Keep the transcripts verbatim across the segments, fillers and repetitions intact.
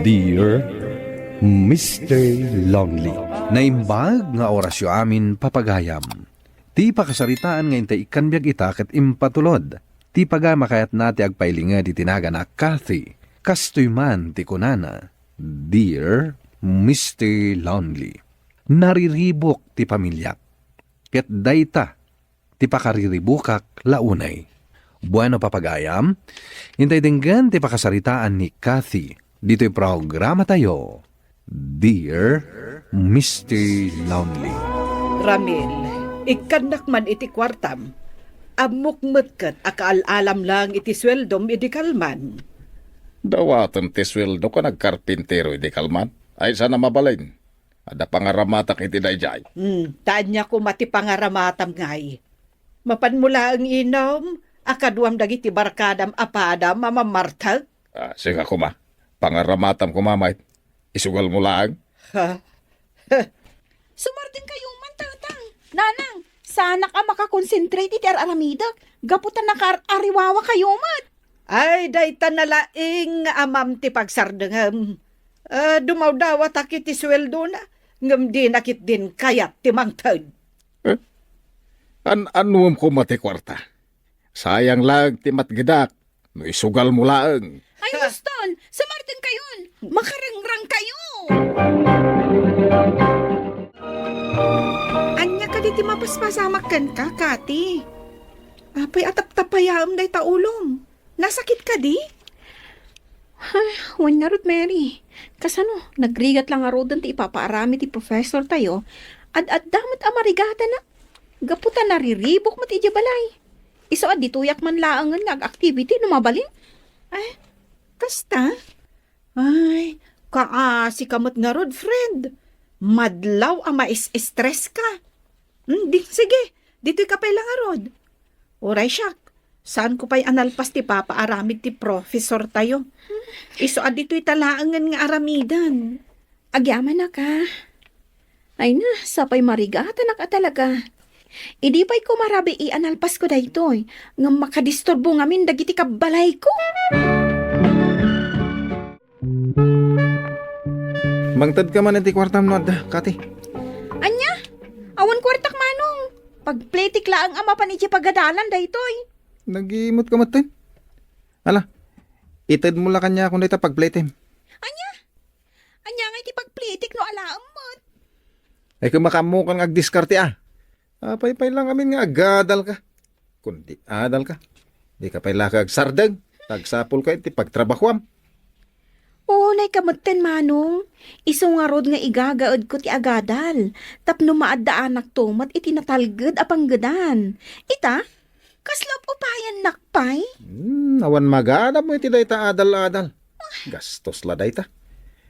Dear Mister Lonely. Naimbag nga orasyo amin, papagayam. Ti pakasaritaan nga intay ikkan biag ita ket impatulod. Ti pagayam a kayatna ti agpailinged iti nagan a Kathy. Kastoy man ti kunana, Dear Mister Lonely. Nariribuk ti pamiliak. Ket dayta ti pakariribukak la unay. Bueno, papagayam, intay denggen ti pakasaritaan ni Kathy ditoy programatayo, Dear Mister Lonely. Ramil, ikkannak man iti kuartam. Ammok met ket a kaal-alam lang iti sueldom idi kalman. Dawatem ti sueldok a nagkarpintero idi kalman. Ay, saan a mabalin. Adda pangaramatak iti daydiay. Hmm, ta ania koma ti pangaramatam ngay? Mapanmo laeng inum a kaduam dagiti barkadam a padam a mammartek? Ah, sika koma. Pangaramatam koma met. Isugalmo laeng. Ha? Sumardengkayo man, Tatang. Nanang, saanak a makakonsentrate iti ar-aramidek gapu ta nakaar-ariwawakayo met. Ay, dayta nalaing nga amam ti pagsardengem. Ah, dumawdawatak iti sueldona, ngem dina ketdin kayat ti mangted. Eh? An-annuem koma ti kuarta? Sayang laeng ti matgedak no isugalmo laeng. Ay, huston! Sumardengkayon! Makarengrangkayo! Ania kadi ti mapaspasamak kenka, Kati? Apay a taptapayaem dayta ulom? Nasakit kadi? Ay, wen ngarud, Mary. Kasano, nagrigat la ngaruden ti ipapaaramid ti professortayo, ad-adda met a marigatanak. Gapu ta nariribuk met idiay balay. Isu a ditoyak man laengen nga ag-activity no mabalin. Ay, kasta? Ay, kaasi ka met ngarud, friend. Madlaw a mais-stress ka. Hmm, di, sige, ditoy ka pay la ngarud. Uray siak, saan ko pay a nalpas ti papaaramid ti professortayo. Isu a ditoy ta laengen nga aramiden. Agyamanak a. Ay na, sapay marigatanak a talaga. Idi pay ko marabii a nalpasko daytoy, ngem makadisturbo ngamin dagiti kabbalayko. Mangtedka man iti kuartam no adda, Kati. Ania? Awan kuartak, Manong. Pagpletek laeng a mapan iti pagadalan daytoy. Nagimot ka metten? Ala, itedmo la kaniakon dayta pagpletem. Ania? Ania nga iti pagpletek no alaem met? Ay, kung makaammokan nga agdiskarte, a. Apay pay lang amin nga agadal ka. Kun di adal ka, di ka pay la ka agsardeng. Agsapul ka iti pagtrabahuam. Unay ka metten, Manong. Isu ngarud nga igagaedko ti agadal tapno maaddaanakto met iti natalged a panggedan. Ita, kasla up-upayannak pay? Hmm, awan maganabmo iti dayta adal-adal. Gastos la dayta.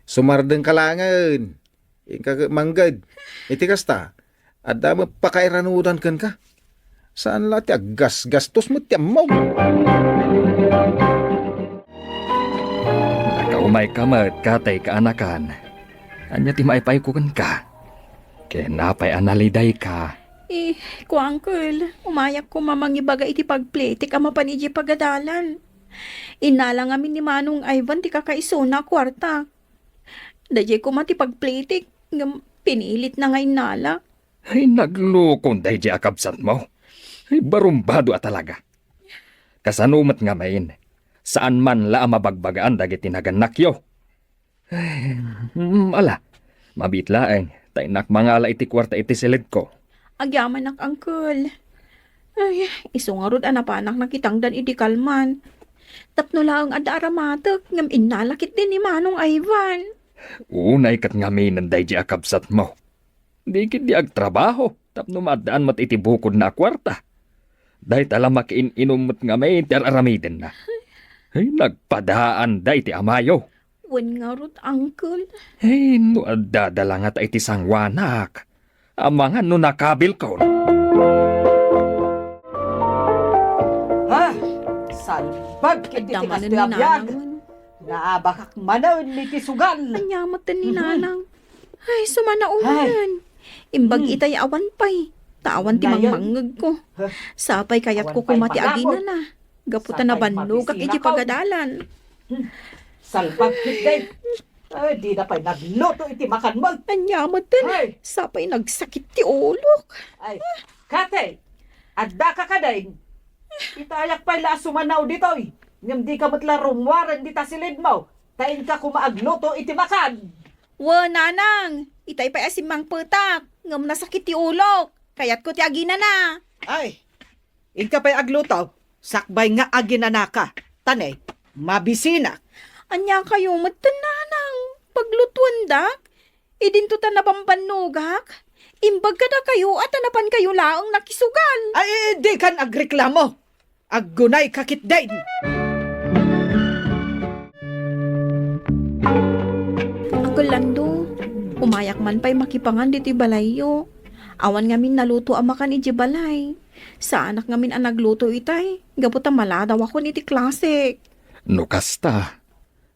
Sumardeng ka laengen. Inka ket mangged. Iti kasta, adda met pakairanudan kenka. Saan la ti aggasgastos met ti ammom. Nakaumayka met, Kati, kaanakan. Ania ti maipayko kenka? Ken apay a nalidayka? Eh, ko, Uncle, umayak koma mangibaga iti pagpletek a mapan idiay pagadalan. Innala ngamin ni Manong Ivan ti kakaisuna a kuarta. Daydiay koma ti pagpletek, ngem pinilitna nga innala. Ay, naglukon daydiay a kabsatmo. Ay, barumbado a talaga. Kasano met ngamin, saan man la a mabagbagaan dagiti nagannakyo? Ay, mm, ala, mabiit laeng, ta innak mangala iti kuarta iti siledko. Agyamanak, Uncle. Ay, isu ngarud a napanak nakitangdan idi kalman. Tapno laeng adda aramatek, ngem innala ketdi ni Manong Ivan. Unay ket ngaminen daydiay a kabsatmo. Di ketdi agtrabaho tapno maaddaan met iti bukodna a kuarta. Dayta la makiin-inum met ngamin ti ar-aramidenna. Ay, nagpadaanda iti amayo. Wen ngarud, Uncle. Ay, no adda la ngata iti sanguanak. Amangan no nakabilkon. Ha? Salbag ket iti kastoy a biag. Adda manen ni Nanang. Naabakak manen iti sugal. Ania met ni Nanang? Ay, sumanaonen. Imbag itay awan pay. Ta awan ti mangmangngegko. Sapay kayatko koma ti aginana. Gapu ta nabannogak iti pagadalan. Salbag ket. Ay, dida pay nagluto iti makan mo. Ania met ten, Ay! Sapay nagsakit ti ulok. Ay, Kate, adda ka kadin? Itayak pay la a sumanaw ditoy. Ngem di ka met la rummuaren dita silid mo. Ta inka koma agluto iti makan. Wen, nanang, itay pay a simmangpetak. Ngem nasakit ti ulok. Kayatko ti aginana. Ay, Inka pay agluto, sakbay nga aginanaka. Ta ne, mabisinak. Ania kayo met ten, nanang? Paglutuendak? Idinto ta nabambannogak? Imbag kadakayo a ta napankayo laeng nakisugal. Ay, dikan agreklamo. Aggunay ka ketdin. Uncle Lando, umayak man pay makipangan ditoy balayyo. Awan ngamin naluto a makan idiay balay. Saanak ngamin a nagluto itay, gapu ta maladawakon iti klasek. No kasta,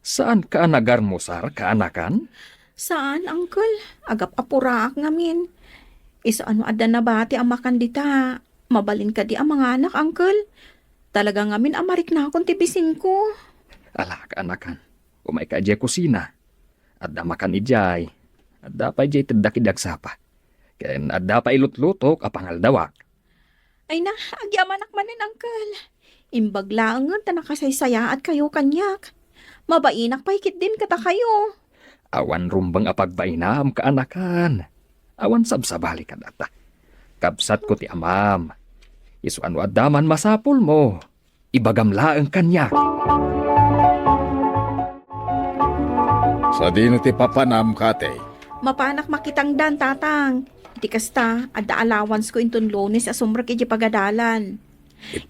saanka a nagarmusar, kaanakan? Saan, uncle. Agap-apuraak ngamin. Isu a no adda nabati a makan dita, mabalin kadi a manganak, uncle? Talaga ngamin a mariknakon ti bisinko. Ala, kaanakan. Umayka idiay kusina. Adda makan idiay. Adda pay idiay teddak idi agsapa. Ken adda pay ilutlutok a pangaldawak. Ay na, agyamanak manen, uncle. Imbag laengen ta nakasaysayaatkayo kaniak. Mabainak pay ketdin kadakayo. Awan rumbeng a pagbainam, kaanakan. Awan sabsabali kadata. Kabsatko ti amam. Isu a no adda man masapulmo, ibagam laeng kaniak. Sadino ti papanam, Kate? Mapanak makitangdan, Tatang. Iti kasta, adda allowancesko inton Lunes a sumrek idiay pagadalan.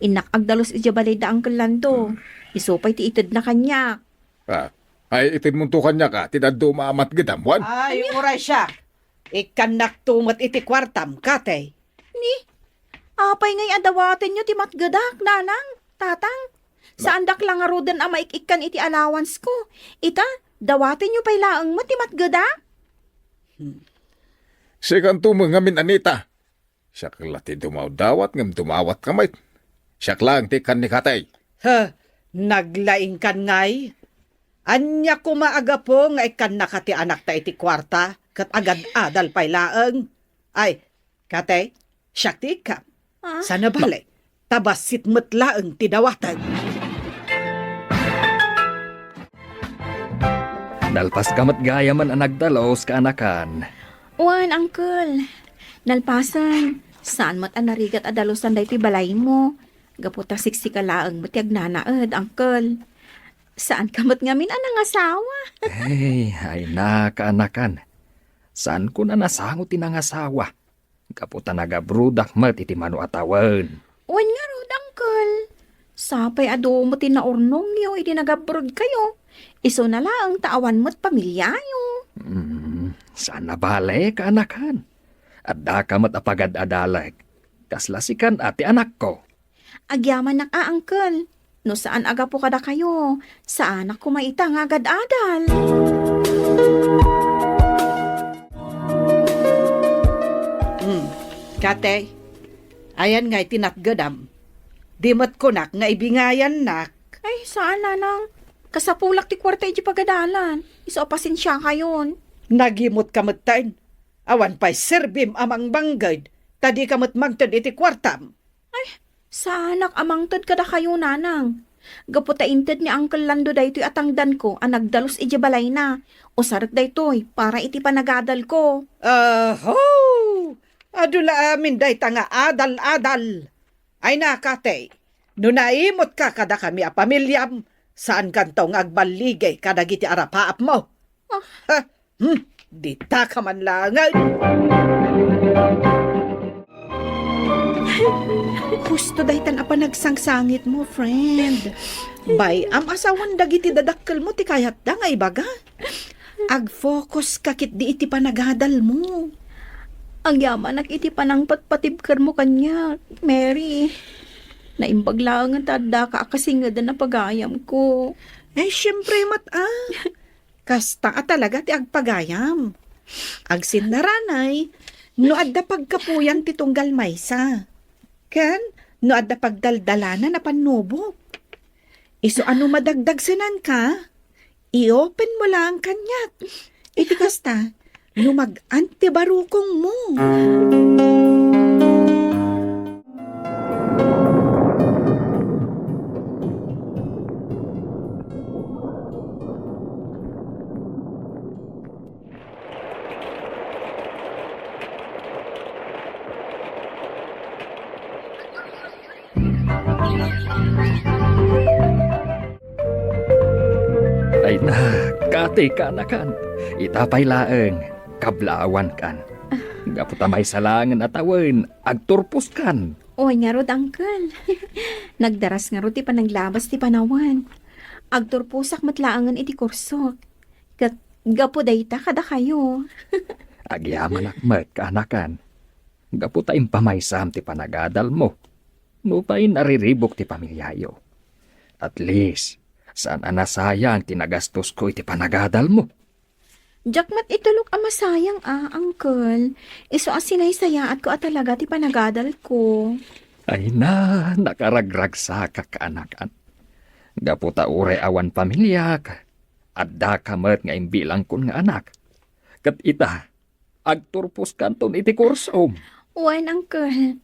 Innak agdalus idiay balay da Uncle Lando. Isu pay ti itedna kaniak. Ah, ay, itedmonto kaniak, ah, ti dadduma a matgedam, wen? Ay, uray siak. Ikkannakto met iti kuartam, Kate. Ni, apay ngay a dawatenyo ti matgedak, nanang, tatang? Na- Saandak la ngaruden a maik-ikkan iti allowancesko. Ita, dawatenyo pay laeng met ti matgedak? Hmm. Sikanto met ngamin, Anita. Siak la ti dumawdawat ngem dumawatka met. Siak laeng ti ikkan ni Kate. He, naglaingkan ngay? Ania koma a gapu nga ikkannaka ti anakta iti kuarta ket agad-adal pay laeng? Ay, Kate, siak ti ikkam. Ah? Saan a bale, ta bassit met laeng ti dawaten. Nalpaska met gayamen a nagdalus, kaanakan. Wen, uncle. Nalpasen, saan met a narigat a dalusan daytoy balaymo. Gapu ta siksika laeng met ti agnanaed, uncle. Saanka met ngamin a nangasawa. Ay, ay na, kaanakan. Saanko a nasango ti nangasawa. Gapu ta nagabrodak met iti mano a tawen. Wen ngarud, uncle. Sapay a dumo ti naurnongyo idi nagabrodkayo. Isuna laeng ta awan met pamiliayo. Mm, saan a bale, kaanakan. Addaka met a pagad-adalek. Kasla sikan a ti anakko. Agyamanak a, uncle. No saan a gapu kadakayo, saanak koma ita nga agad-adal. Hmm. Kate, ayan nga iti natgedam. Di met kunak nga ibingayannak. Ay, saan, nanang. Kasapulak ti kuarta iti pagadalan. Isu a pasensiakayon. Nagimot ka metten. Awan pay serbim a mangbangged, ta dika met mangted iti kuartam. Ay, saanak a mangted kadakayo, nanang. Gapu ta inted ni Uncle Lando daytoy a tangdanko a nagdalus idiay balayna. Usarek daytoy para iti panagadalko. Aho! Adu la amin dayta nga adal-adal. Ay na, Kate, no naimotka kadakami a pamiliam, saankanto nga agballigay kadagiti arapaapmo. Ah. Ha? Hmm? Ditaka man laengen. Husto daytan a panagsangsangitmo, friend. Bay-am a sawen dagiti dadakkelmo ti kayatda nga ibaga. Agfocus ka ketdi iti panagadalmo. Agyamanak iti panangpatpatibkermo kaniak, Mary. Naimbag laengen ta addaka a kasingeden a pagayamko. Eh, siempre met, ah. Kasta a talaga ti agpagayam. Agsinnaranay, no adda pagkapuyan ti tunggal maysa. Ken no adda pagdaldalanan a pannubok. Isu a no madagdagsenanka, I-open mo laeng kaniak. Iti kasta, lumag-an ti barukongmo. Ay na, Kati, kaanakan. Ita pay laeng, kablaawankan. Gapu ta maysa laengen a tawen, agturposkan. Oy, ngarud, Uncle. Nagdaras ngarud ti panaglabas ti panawen. Agturposak met laengen iti kursok. Ket gapu dayta kadakayo. Agyamanak met, kaanakan. Gapu ta impamaysam ti panagadalmo. Nupay nariribuk ti pamiliayo. At least, saan a nasayang ti nagastosko iti panagadalmo. Diak met itulok a masayang a, Uncle. Isu a sinaysayaatko a talaga ti panagadalko. Ay na, nakaragragsakak, kaanakan. Gapu ta uray awan pamiliak, addaka met nga imbilangkon nga anak. Ket ita, agturposkanton iti kursom. Wen, Uncle.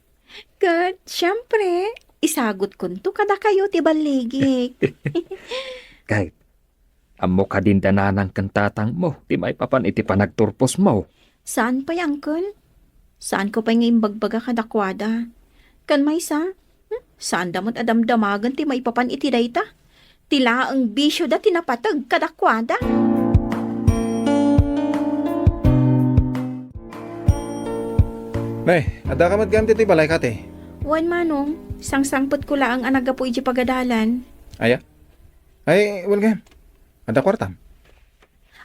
Ket, siempre, isagutkonto kadakayo ti balligik. Ket, ammo kadin da nanang ken tatangmo ti maipapan iti panagturposmo? Saan pay, Uncle. Saanko pay nga imbagbaga kadakuada. Ken maysa, hmm, saanda met a damdamagen ti maipapan iti dayta. Ti laeng bisioda ti napateg kadakuada. Nay, addaka met gayam ditoy balay, Kati? Wen, Manong. Sangsangpetko laeng a naggapu idiay pagadalan. Aya? Ay, wen gayam. Adda kuartam?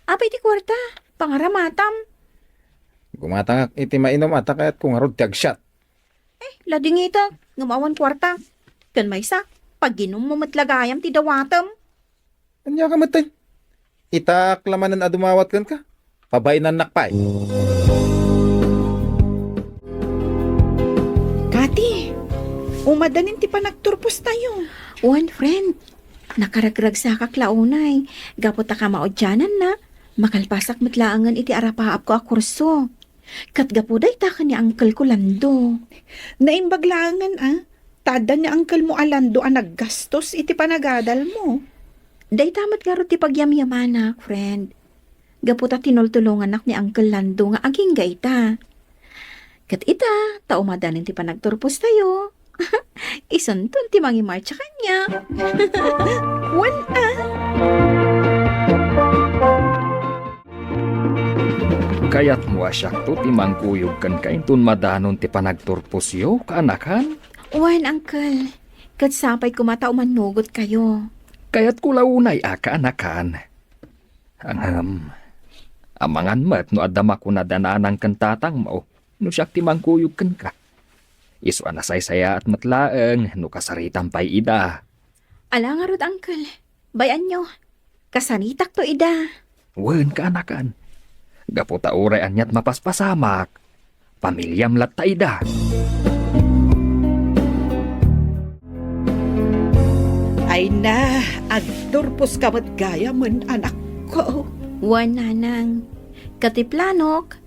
Apay ti kuarta? Pangaramatam. Gumatangak iti mainum a ta kayatko ngarud ti agsiat. Eh, ladingitek, ngem awan kuarta. Ken maysa, paginummo met la gayam ti dawatem. Ania ka metten? Itaak la manen a dumawat kenka. Pabainannak pay. Kati, umadanin ti panagturpostayo. Wen, friend. Nakaragragsakak la unay. Gapu ta kamaudiananna, makalpasak met laengen iti arapaapko a kurso. Ket gapu dayta ken ni Uncle ko Lando. Naimbag laengen a, ta adda ni Uncle mo a Lando a naggastos iti panagadalmo. Dayta met ngarud ti pagyamyamanak, friend. Gapu ta tinultulongannak ni Uncle Lando nga agingga ita. Ket ita, ta umadanin ti panagturpostayo. Isunton ti mangimartsa kaniak. Wen a. Kayatmo a siakto ti mangkuyog kenka inton madanon ti panagturposyo, kaanakan? Wen, Uncle. Ket sapay koma ta umannugotkayo. Kayatko la unay a, kaanakan. Ngem, amangan met no adda makuna da nanang ken tatangmo no siak ti mangkuyog kenka. Isu a nasaysayaat met laeng no kasaritam pay ida. Ala ngarud, Uncle. Bay-anyo, kasaritakto ida. Wen, kaanakan. Gapu ta uray aniat mapaspasamak, pamiliam latta ida. Ay na, agturposka met gayamen, anakko. Wen, nanang. Ket ti planok,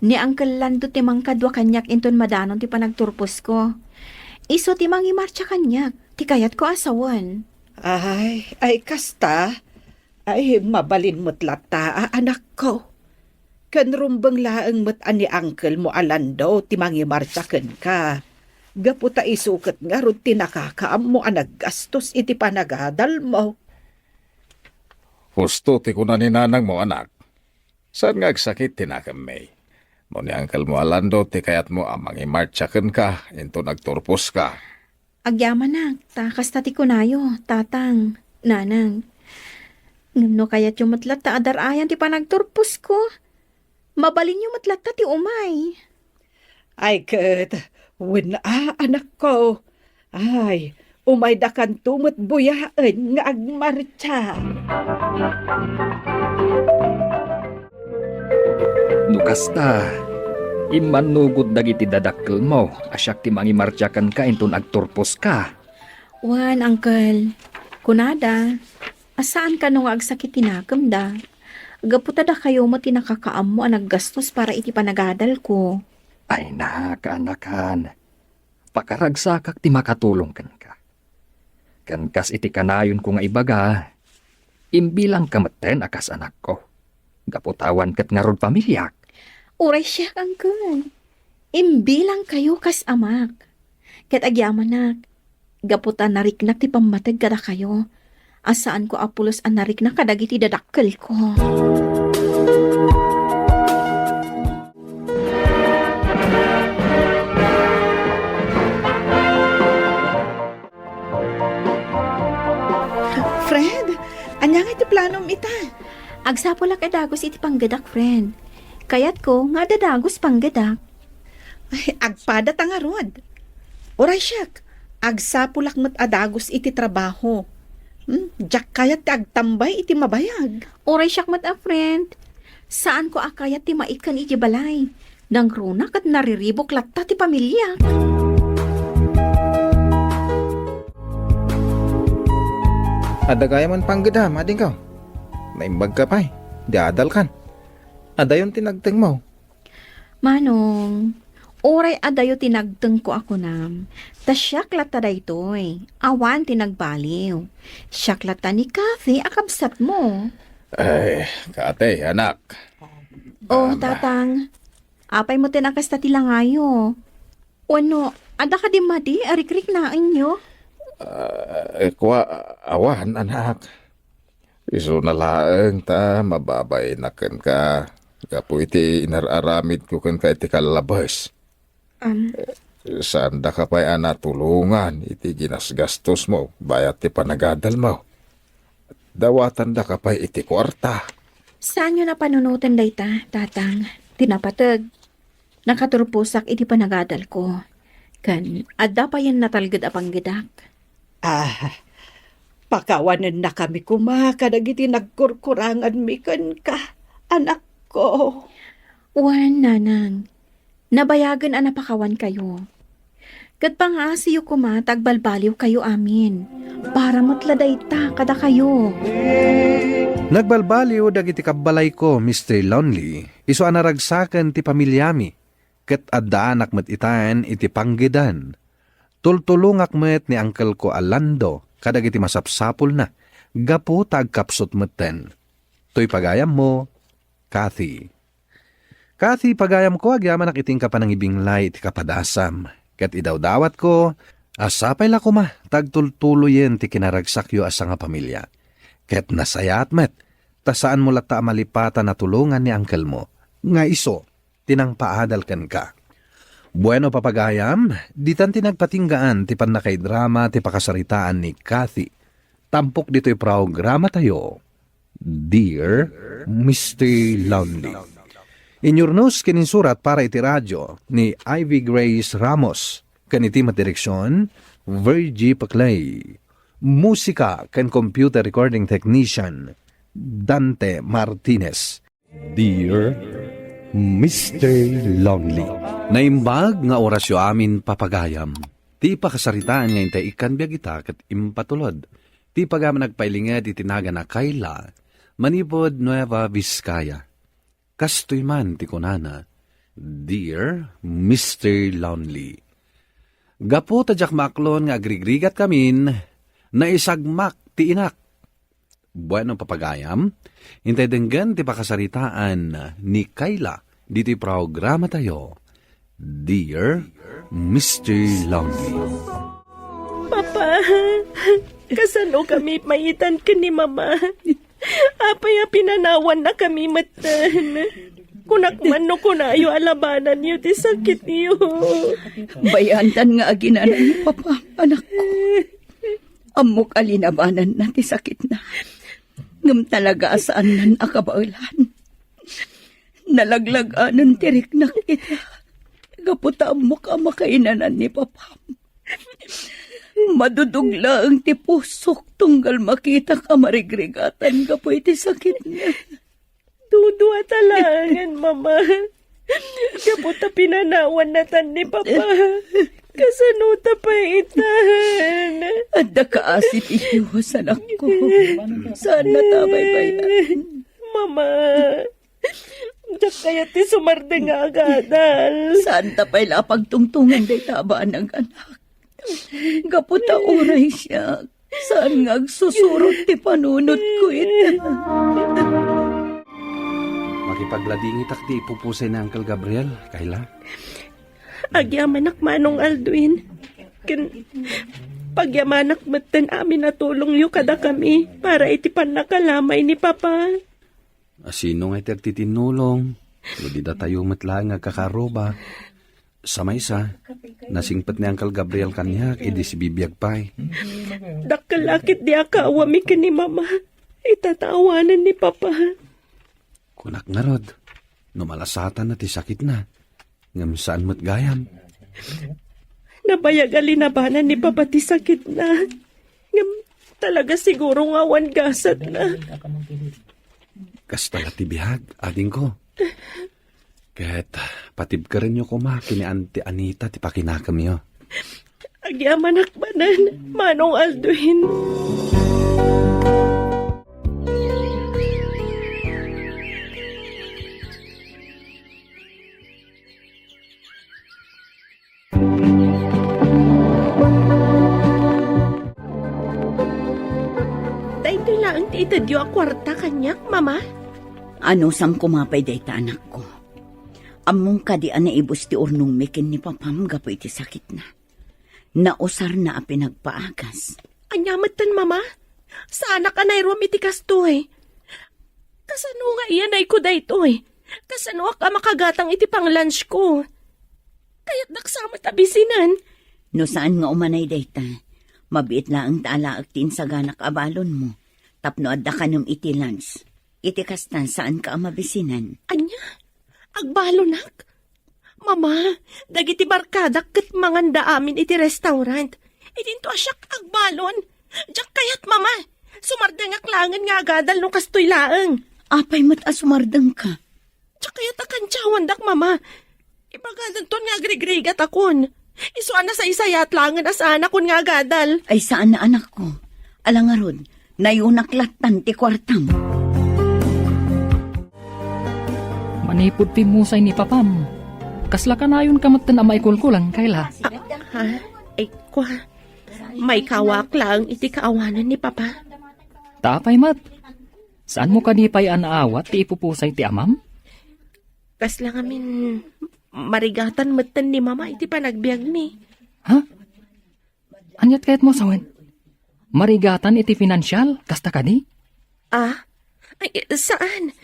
ni Uncle Lando ti mangkadua kaniak inton madanon ti panagturposko. Isu ti mangimartsa kaniak, ti kayatko a sawen. Ay, ay kasta? Ay, mabalin met latta a, anakko. Ken rumbeng laeng met a ni uncle mo a Lando ti mangimartsa kenka. Gapu ta isu ket ngarud ti nakakaammo a naggastos iti panagadalmo. Husto ti kuna ni nanangmo, anak. Saan nga agsakit ti nakemmi? No ni uncle mo a Lando ti kayatmo a mangimartsa kenka inton agturposka. Agyamanak, ta kasta ti kunayo, tatang, nanang. Ngem no kayatyo met latta a dar-ayan ti panagturposko, mabalinyo met latta ti umay. Ay ket, wen a, anakko. Ay, umaydakanto met buyaen nga agmartsa. No kasta, immannugod dagiti dadakkelmo a siak ti mangimartsa kenka inton agturposka. Wen, uncle. Kunada, A, saan kano nga agsakit ti nakemda? Gapu ta dakayo met ti nakakaammo a naggastos para iti panagadalko. Ay, nakaanakan. Pakaragsakak ti makatulong kenka. Ken kas iti kanayonko nga ibaga, imbilangka metten a kas anakko. Gapu ta awan ket ngarud pamiliak. Uray siak, uncle. Imbilangkayo kas amak. Ket agyamanak, gapu ta nariknak ti pammateg kadakayo, a saanko a pulos a nariknak kadagiti dadakkelko. Fred, ania nga iti planom ita? Agsapulak a dagus iti panggedak, friend. Kayatko nga adda dagus panggedak. Ay, agpada ta ngarud. Uray siak, agsapulak met a dagus iti trabaho. Hmm, diak kayat ti agtambay iti mabayag. Uray siak met a friend. Saanko a kayat ti maikkan iti balay. Nangruna ket nariribuk latta ti pamiliak. Adda gayam a panggedam, adingko. Naimbagka pay, di adalkan. Adayon ti nagtengmo. Manong, uray adayo ti nagtengko a kunam, ta siak latta daytoy, awan ti nagbaliw. Siak latta ni Kathy a kabsatmo. Ay, Kathy, anak. Oh, Tatang, apay mo ti nakasta ti langayo? Wenno, adda kadi madi a rikriknaenyo? Ah, eh, kua, awan, anak. Isuna laeng ta mababainnak kenka gapu iti inar-aramidko kenka iti kallabes. Am. Saandaka pay a natulongan iti ginasgastosmo bayat ti panagadalmo. Dawatandaka pay iti kuarta. Saanyo napanunoten dayta, Tatang? Ti napateg, nakaturposak iti panagadalko. Ken adda payen natalged a panggedak. Ah, pakawanennakami koma kadagiti nagkurkuranganmi kenka, anakko. Wen, Nanang, nabayagen a napakawankayo. Ket pangaasiyo koma ta agbalbaliwkayo amin. Para met la dayta kadakayo. Nagbalbaliw dagiti kabbalayko, Mister Lonely, isu a naragsaken ti pamiliami, ket addaanak met itan iti panggedan. Tultulongak met ni angkelko a Lando kadagiti masapsapulna gapu ta agkapsut metten. Toy pagayammo, Kathy. Kathy, pagayamko, agyamanak iti inka panangibinglay iti kapadasam. Ket idawdawatko a sapay la koma ta agtultuloyen ti kinaragsakyo a sangapamilia. Ket nasayaat met ta saanmo latta a malipatan a tulongan ni angkelmo nga isu ti nangpaadal kenka. Bueno, papagayam, ditan ti nagpatinggaan ti pannakaidrama ti pakasaritaan ni Kathy. Tampok ditoy programatayo, Dear Mister Lonely. Inyurnos ken insurat para iti radio ni Ivy Grace Ramos, ken iti met direksion, Virgie Paclay. Musika ken computer recording technician, Dante Martinez. Dear Mister Lonely. Naimbag nga orasyo amin, papagayam. Ti pakasaritaan nga intay ikkan biag ita ket impatulod ti pagayam a nagpailinged iti nagan a Kayla manipud Nueva Vizcaya. Kastoy man ti kunana, Dear Mister Lonely. Gapu ta diak maaklon nga agrigrigatkamin, naisagmak ti inak. Bueno, papagayam, intay denggen ti pakasaritaan ni Kayla ditoy programatayo, Dear Mister Lonely. Papa, kasano kami mayitan ken ni Mama? Apay a pinanawannakami metten? Kunak man no kunayo a labananyo ti sakityo. Bayantan nga aginanan ni Papa, anakko. Ammok a linabananna ti sakitna. Ngem talaga a saannan a kabaelan. Nalaglag-anen ti riknak ita. Gapu ta ammok a makainanan ni Papam. Madudog laeng ti pusok tunggal makitak a marigrigatan gapu iti sakitna. Dudua ta laengen, Mama. Gapu ta pinanawannatan ni Papa. Kasano ta pay itan? Adda kaasi ti Dios, anakko. Saan na ta baybay-an? Mama, diak kayat ti sumardeng nga agadal. Saan ta pay la pagtungtungan dayta a banag, anak? Gapu ta uray siak, saan nga agsusurot ti panunotko ita. Makipagladingitak ti ipupusay ni Uncle Gabriel, Kayla. Agyamanak, Manong Aldwin. Ken pagyamanak metten amin a tulongyo kadakami para iti pannakalamay ni Papa. A, sino ngay ti agtitinnulong? No di datayo met laeng nga agkakaarruba. Sa maysa, nasingpet ni Uncle Gabriel kaniak idi sibibiag pay. Dakkel a ketdi a kaawami ken ni Mama. Ita ta awanen ni Papa. Kunak ngarud, no malasatanna ti sakitna, ngem saan met gayam. Nabayag a linabanan ni Papa ti sakitna. Ngem talaga siguro nga awan gasatna. Kasta la ti biag, adingko. Ket patibkerenyo koma ken ni Auntie Anita ti pakinakemyo. Agyamanak manen, Manong Aldwin. Daytoy laeng ti itedyo a kuarta kaniak, Mama? Anusam koma pay dayta, anakko. Ammom kadi a naibus ti urnongmi ken ni Papam gapu iti sakitna. Nausarna a pinagpaagas. Ania metten, Mama? Saanak a nairuam iti kastoy. Kasano nga iyanayko daytoy? Kasanoak a makagatang iti panglunchko? Kayatdak sa met a bisinen. No saan nga umanay dayta, mabiit laeng ta alaek ti insaganak a balonmo tapno adda kanem iti lunch. Iti kasta, saanka a mabisinen. Ania? Agbalonak? Mama, dagiti barkadak ket manganda amin iti restaurant. Idinto a siak agbalon. Diak kayat, Mama. Sumardengak laengen nga agadal no kastoy laeng. Apay met a sumardengka? Diak kayat a kantiawandak, Mama. Ibagadanton nga agrigrigatakon. Isu a nasaysayaat laengen a saanakon nga agadal. Ay, saan a, anakko. Ala ngarud, nayunak lattan ti kuartam. Manipud pimmusay ni Papam, kasla kanayonka metten a maikulkulang, Kayla? Ah, ha? Ay, kua. Maikawaak laeng iti kaawanan ni Papa. Ta apay met? Saanmo kadi pay a naawat ti ipupusay ti amam? Kasla ngamin, marigatan metten ni Mama iti panagbiagmi. Ha? Aniat kayatmo a sawen? Marigatan iti pinansial, kasta kadi? Ah? Ay, saan.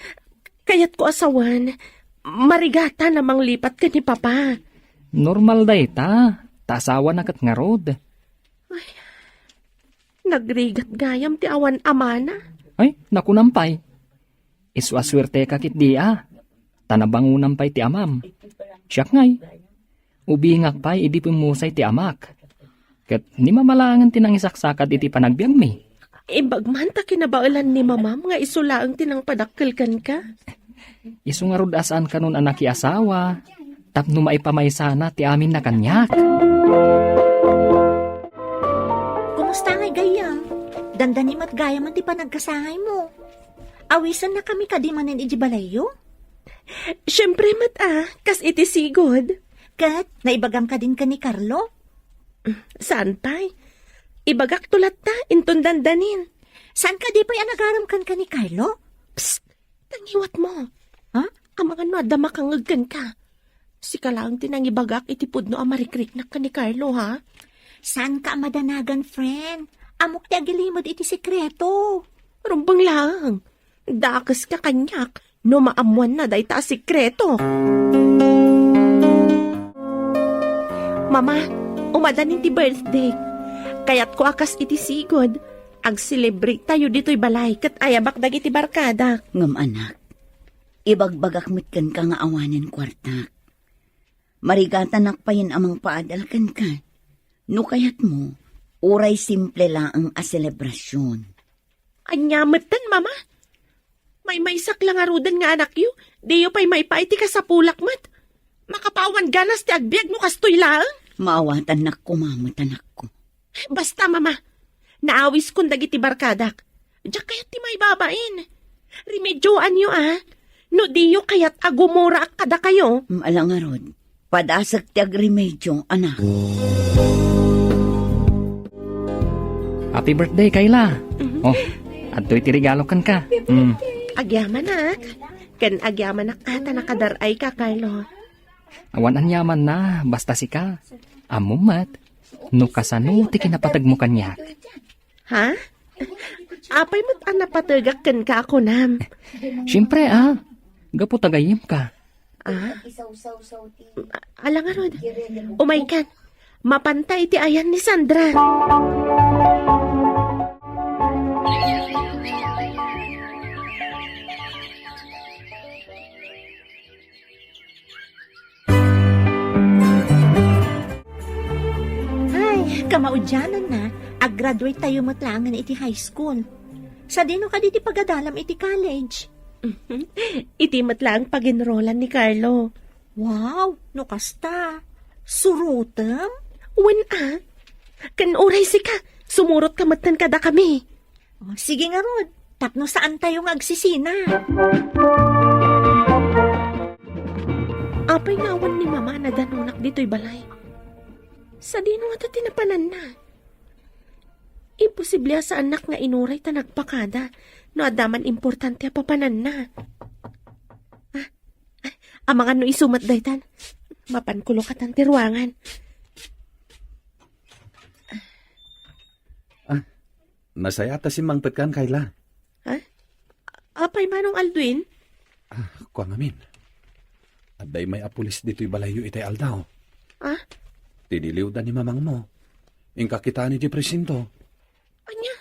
Kayatko a sawen, marigatan a manglipat ken ni Papa. Normal dayta, ta asawana ket ngarud. Ay, nagrigat gayam ti awan amana. Ay, nakunam pay. Isu a suerteka ketdi a, ta nabangonam pay ti amam. Siak ngay, ubingak pay idi pimmusay ti amak. Ket ni Mama laengen ti nangisaksakad iti panagbiagmi. Imbag man ta kinabaelan ni Mamam nga isu laeng ti nangpadakkel kenka. Isu ngarud a saan kanon a nakiasawa, tapno maipamaysana ti aminna kaniak. Kumusta ngay gayam? Dandani met gayam ti panagkasangaymo. Awisennakami kadi manen idiay balayyo? Siempre met a, kas iti sigud. Ket naibagam kadin ken ni Carlo? Saan pay? Ibagakto latta, inton dandanin. Saan kadi pay a nagaram kenka ni Carlo? Psst! Tangiwatmo. Ha? Amangan no adda makangngeg kenka. Sika laeng ti nangibagak iti pudno a marikriknak ken ni Carlo, ha? Saanka a madanagan, friend. Ammok ti agilimed iti sekreto. Rumbeng laeng. Dakeska kaniak no maammoanna dayta a sekreto. Mama, umadanin ti birthday. Kayatko a kas iti sigud, agselebrate tayo ditoy balay ket ayabak dagiti barkadak. Ngem, anak, ibagbagak met kenka nga awanen kuartak. Marigatanak payen a mangpaadal kenka. No kayatmo, uray simple laeng a selebrasion. Ania metten, Mama? Maymaysak la ngaruden nga anakyo, diyo pay maipaay ti kasapulak met. Makapawan ganas ti agbiag no kastoy laeng. Maawatannak koma met, anakko. Basta, Mama, naawiskon dagiti barkadak. Diak kayat ti maibabain. Remedioanyo, a. No diyo kayat a gumuraak kadakayo. Mm, ala ngarud, padasek ti agremedio, anak. Happy birthday, Kayla. Mhm. Oh, adtoy ti regalo kenka. Mm. Agyamanak. Ken agyamanak a ta nakadar-ayka, Carlo. Awan aniamanna, basta sika. Ammom met no kasano ti kinapategmo kaniak. Ha? Apay met a napategak kenka a kunam? Siempre, a. Gapu ta gayyemka. A? Ala ngarud. Umaykan. Mapanta iti ayan ni Sandra. Ay, kamaudiananna, aggraduate tayo met laengen iti high school. Sadino kadi ti pagadalam iti college? Iti met laeng pag-enrollan ni Carlo. Wow, no kasta, surotem? Wen a. Ken uray sika, sumurotka metten kadakami. O, sige ngarud, tapno saan tayo nga agsisina. Apay nga awan ni Mama a nadanonak ditoy balay? Sadino ngata ti napananna? Imposible a saannak nga inuray ta nagpakada no adda man importante a papananna. Ah, ah, amangan no isu met daytan. Mapanko lokatan ti ruangan. Ah, nasaya ta simmangpetkan, Kayla. Ha? Apay, Manong Aldwin? Ah, kua ngamin. Adda immay a pulis ditoy balayyo itay aldaw. Ah? Tiniliwda ni mamangmo. Inka kitaen idiay presinto. Ania?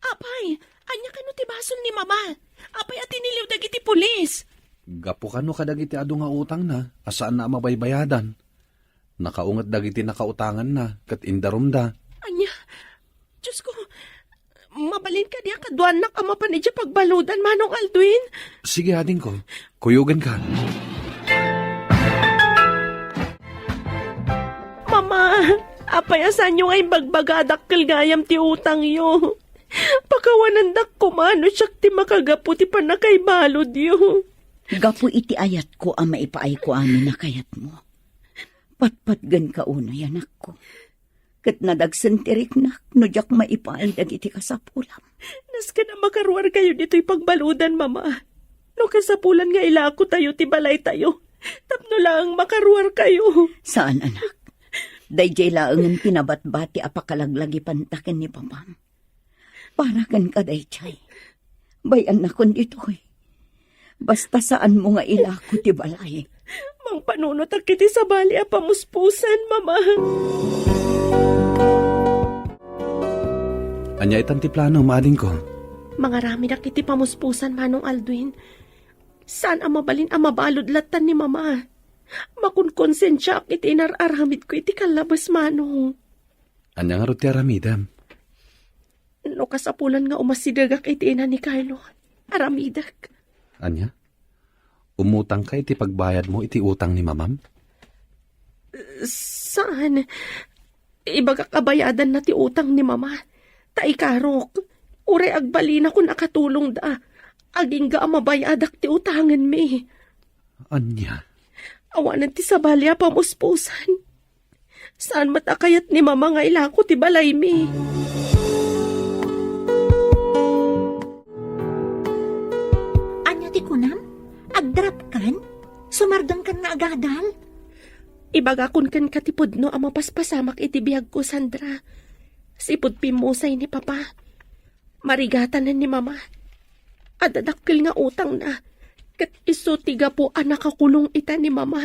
Apay, ania kano ti basol ni Mama? Apay a tiniliw dagiti pulis? Gapu kano kadagiti adu nga utangna a saanna a mabaybayadan. Nakaunget dagiti nakautanganna ket indarumda. Ania? Diosko, mabalin kadi a kaduanak a mapan idiay pagbaludan, Manong Aldwin? Sige, adingko. Kuyogenka. Mama, apay a saanyo nga imbagbagadak kel gayam ti utangyo? Pakawanendak koma no siak ti makagapu ti pannakaibaludyo. Gapu iti ayatko a maipaayko amin a kayatmo. Patpatgenka unay, anakko. Ket nadagsen ti riknak no diak maipaay dagiti kasapulam. Nasken a makaruarkayo ditoy pagbaludan, Mama. No kasapulan nga ilakotayo ti balaytayo, tapno laeng makaruarkayo. Saan, anak. Daydiay laengen ti nabatbati a pakalaglagipanta ken ni Papam. Para kenka daydiay. Bay-annakon ditoy. Basta saanmo nga ilako ti balay. Mangpanunotak iti sabali a pamuspusan, Mama. Ania itan ti plano, adingko? Mangaramidak iti pamuspusan, Manong Aldwin. Saan a mabalin a mabalud lattan ni Mama. Makonkonsensiaak iti inar-aramidko iti kallabes, Manong. Ania ngarud ti aramidem? No kasapulan nga umasidegak iti ina ni Carlo, aramidek. Ania? Umutangka iti pagbayadmo iti utang ni Mamam? Saan. Ibagak a bayadanna ti utang ni Mama. Ta ikarok, uray agbalinakon a katulongda, agingga a mabayadak ti utangenmi. Ania? Awanen ti sabali a pamuspusan. Saan met a kayat ni Mama nga ilako ti balaymi. Ania ti kunam? Agdrapkan? Sumardengkan nga agadal? Ibagakon kenka ti pudno a mapaspasamak iti biagko, Sandra. Sipud pimmusay ni Papa. Marigatanen ni Mama. Adda dakkel nga utangna, ket isu ti gapu a nakakulong ita ni Mama.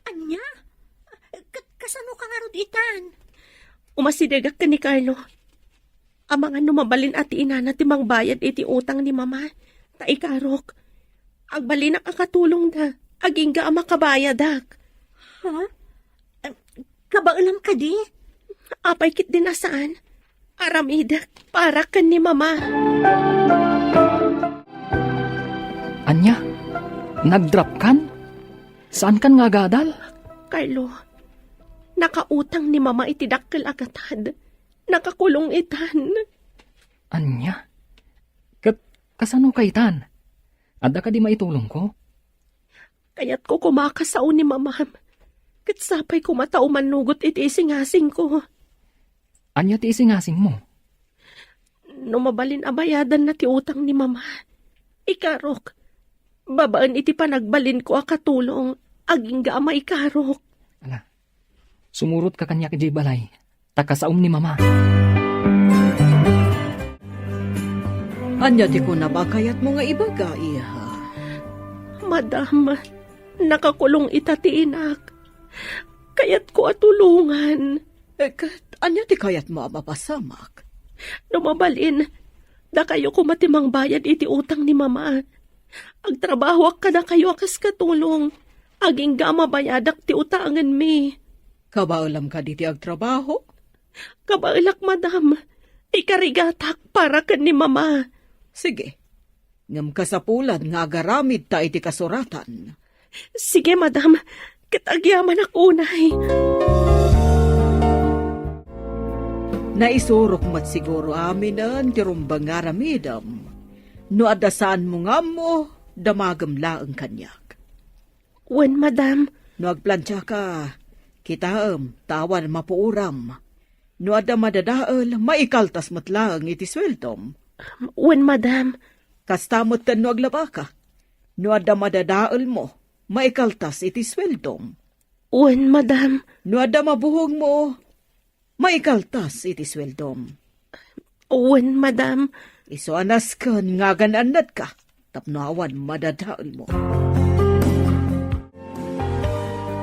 Ania? Ket kasano ka ngarud itan? Umasidegak ken ni Carlo. Amangan no mabalin a ti inana ti mangbayad iti utang ni Mama. Ta ikarok, agbalinak a katulongda, agingga a makabayadak. Ha? Kabaelam kadi? Apay ketdin a saan? Aramidek para ken ni Mama. Ania? Nagdrapkan? Saankan nga agadal? Carlo, Nakautang ni Mama iti dakkel a gatad. Nakakulong itan. Ania? Ket kasano kaitan? Adda kadi maitulongko? Kayatko koma a kasao ni Mamam. Ket sapay koma ta umanugot iti isingasingko. Ania ti isingasingmo? No mabalin a bayadanna ti utang ni Mama, ikarok. Babaen iti panagbalinko a katulong, agingga a maikarok. Ala, sumurotka kaniak idiay balay, ta kasaom ni Mama. Ania ti kunam a kayatmo nga ibaga, iha? Madam, nakakulong ita ti inak. Kayatko a tulongan. Eh, ket ania ti kayatmo a mapasamak? No mabalin, dakayo koma ti mangbayad iti utang ni Mama. Agtrabahoak kadakayo a kas katulong. Agingga a mabayadak ti utangenmi. Kabaelam kadi ti agtrabaho? Kabaelak, madam. Ikarigatak para ken ni Mama. Sige. Ngem kasapulan nga agaramidta iti kasuratan. Sige, madam. Ket agyamanak unay. Naisurok met siguro aminen ti rumbeng nga aramidem. No adda saanmo nga ammo, damagem laeng kaniak. Wen, madam. No agplantiaka, kitaem, ta awan mapuoram. No adda madadael, maikaltas met laeng iti sueldom. Wen, madam. Kasta met ken no aglabaka. No adda madadaelmo, maikaltas iti sueldom. Wen, madam. No adda mabuhogmo, maikaltas iti sueldom. Wen, madam. Isu a nasken nga agan-annadka tapno awan madadaelmo.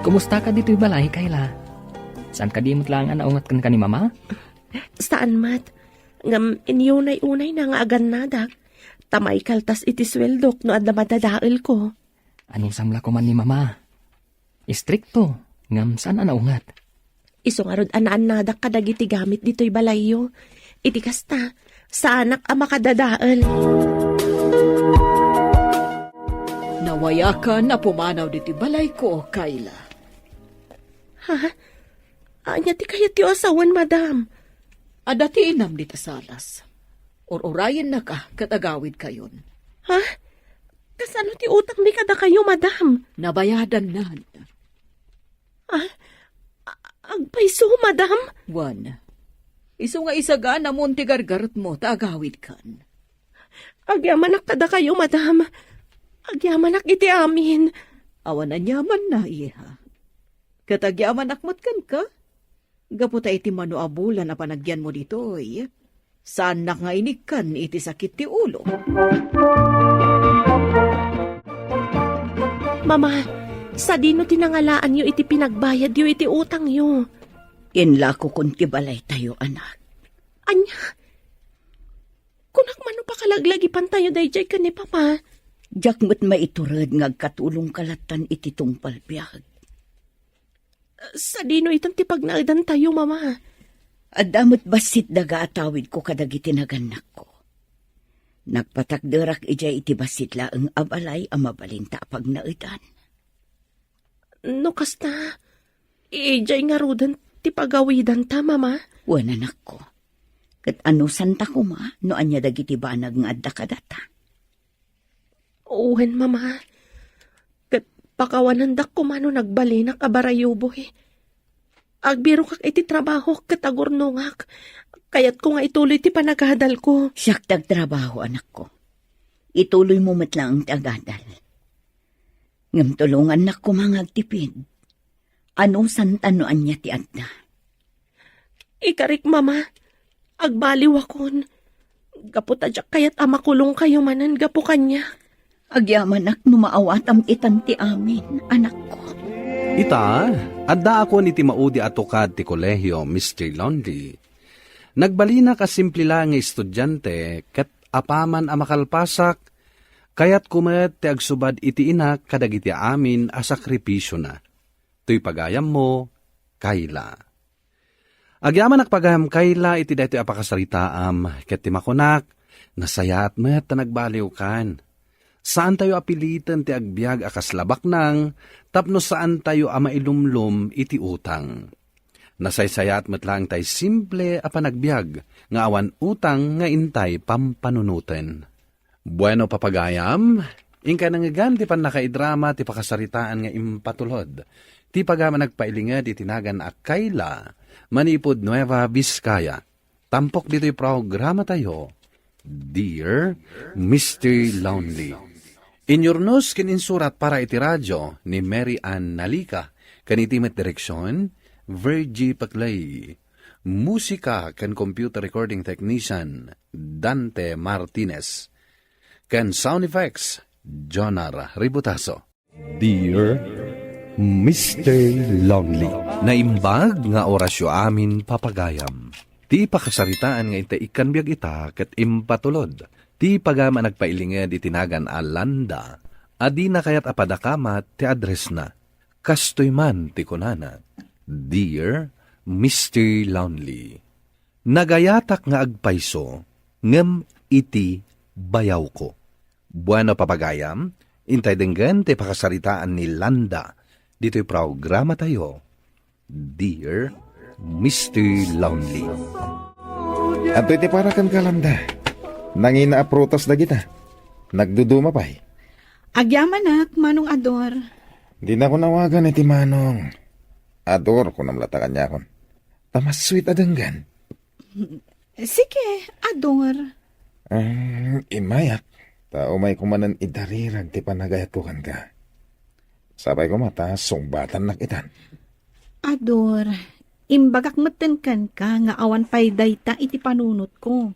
Kumusta ka ditoy balay, Kayla? Saan ka di met laeng a naungat kenka ni Mama? Saan met. Ngem inyunay-unayna nga agannadak. Ta maikaltas iti sueldok no adda madadaelko. Anusam la koman ni Mama? Istrikto, ngem saan a naungat. Isu ngarud a naannadak kadagiti gamit ditoy balayyo. Iti kasta, saanak a makadadael. Nawayakan a pumanaw ditoy balayko, Kayla. Ha? Ania ti kayatyo a sawen, madam? Adda ti inam dita salas. Ur-urayennaka ket agawidkayon. Ha? Kasano ti utangmi kadakayo, madam? Nabayadannan. Ah, a-, agpayso, madam? Wen, isu nga isaganamon ti gargaretmo ta agawidkan. Agyamanak kadakayo, madam. Agyamanak iti amin. Awan aniamanna, iha. Ket agyamanak met kenka. Gapu ta iti mano a bulan a panagyanmo ditoy, saannak nga inikkan iti sakit ti ulo. Mama, sadino ti nangalaanyo iti pinagbayadyo iti utangyo? Inlakokon ti balaytayo, anak. Ania? Kunak mano pakalaglagipantayo daydiay ken ni Papa? Diak met maitured nga agkatulongka lattan iti tungpal biag. Sadino itan ti pagnaedantayo, Mama? Adda met bassit daga a tawidko kadagiti nagannakko. Nagpatakderak idiay iti bassit laeng a balay a mabalinta a pagnaedan. No kasta, idiay ngaruden ti pagawidanta, Mama? Wen, anakko. Ket anusanta koma no ania dagiti banag nga adda kadata? Wen, Mama. Ket pakawanendak koma no nagbalinak a barayuboy. Agbirokak iti trabahok ket agurnongak. Kayatko nga ituloy ti panagadalko. Siak ti agtrabaho, anakko. Ituloymo met laeng ti agadal. Ngem tulongannak koma nga agtipid. Anusanta no ania ti adda? Ikarik, Mama. Agbaliwakon. Gapu ta diak kayat a makulongkayo manen gapu kaniak. Agyamanak no maawatam itan ti amin, anakko. Ita, addaakon iti maudi a tukad ti kolehio, Mister Lonely. Nagbalinak a simple la nga estudiante ket apaman a makalpasak, kayatko met ti agsubad iti inak kadagiti amin a sakripisiona. Toy pagayammo, Kayla. Agyamanak pagayam, Kayla, iti daytoy a pakasaritaam, ket ti makunak, nasayaat met ta nagbaliwkan. Saantayo a piliten ti agbiag a kasla baknang tapno saantayo a mailumlom iti utang. Nasaysayaat met laeng tay simple a panagbiag nga awan utang nga intay pampanunoten. Bueno, papagayam, inka nangngegan ti pannakaidrama ti pakasaritaan nga impatulod ti pagayam a nagpailinged iti nagan a Kayla manipud Nueva Vizcaya. Tampok ditoy programatayo, Dear Mister Lonely. Inyurnos ken insurat para iti radio ni Mary Ann Nalica, ken iti met direksion, Virgie Paclay. Musika ken computer recording technician, Dante Martinez. Ken sound effects, Jonar Ributaso. Dear Mister Lonely. Naimbag nga orasyo amin, papagayam. Ti pakasaritaan nga intay ikkan biag ita ket impatulod ti pagayam a nagpailinged iti nagan a Landa a dina kayat a padakamat ti addressna. Kastoy man ti kunana, Dear Mister Lonely. Nagayatak nga agpayso, ngem iti bayawko. Bueno, papagayam, intay denggen ti pakasaritaan ni Landa ditoy programatayo, Dear Mister Lonely. Adtoy ti para kenka, Landa. Nangina a prutas dagita. Nagduduma pay. Agyamanak, Manong Ador. Dinako nawagan iti Manong. Ador, kunam latta kaniakon. Ta mas sweet a denggen. Sige, Ador. Ah, immayak, ta umayko manen idarirag ti panagayatko kenka. Sapay koma ta sungbatannak itan. Ador, imbagak metten kenka nga awan pay dayta iti panunotko.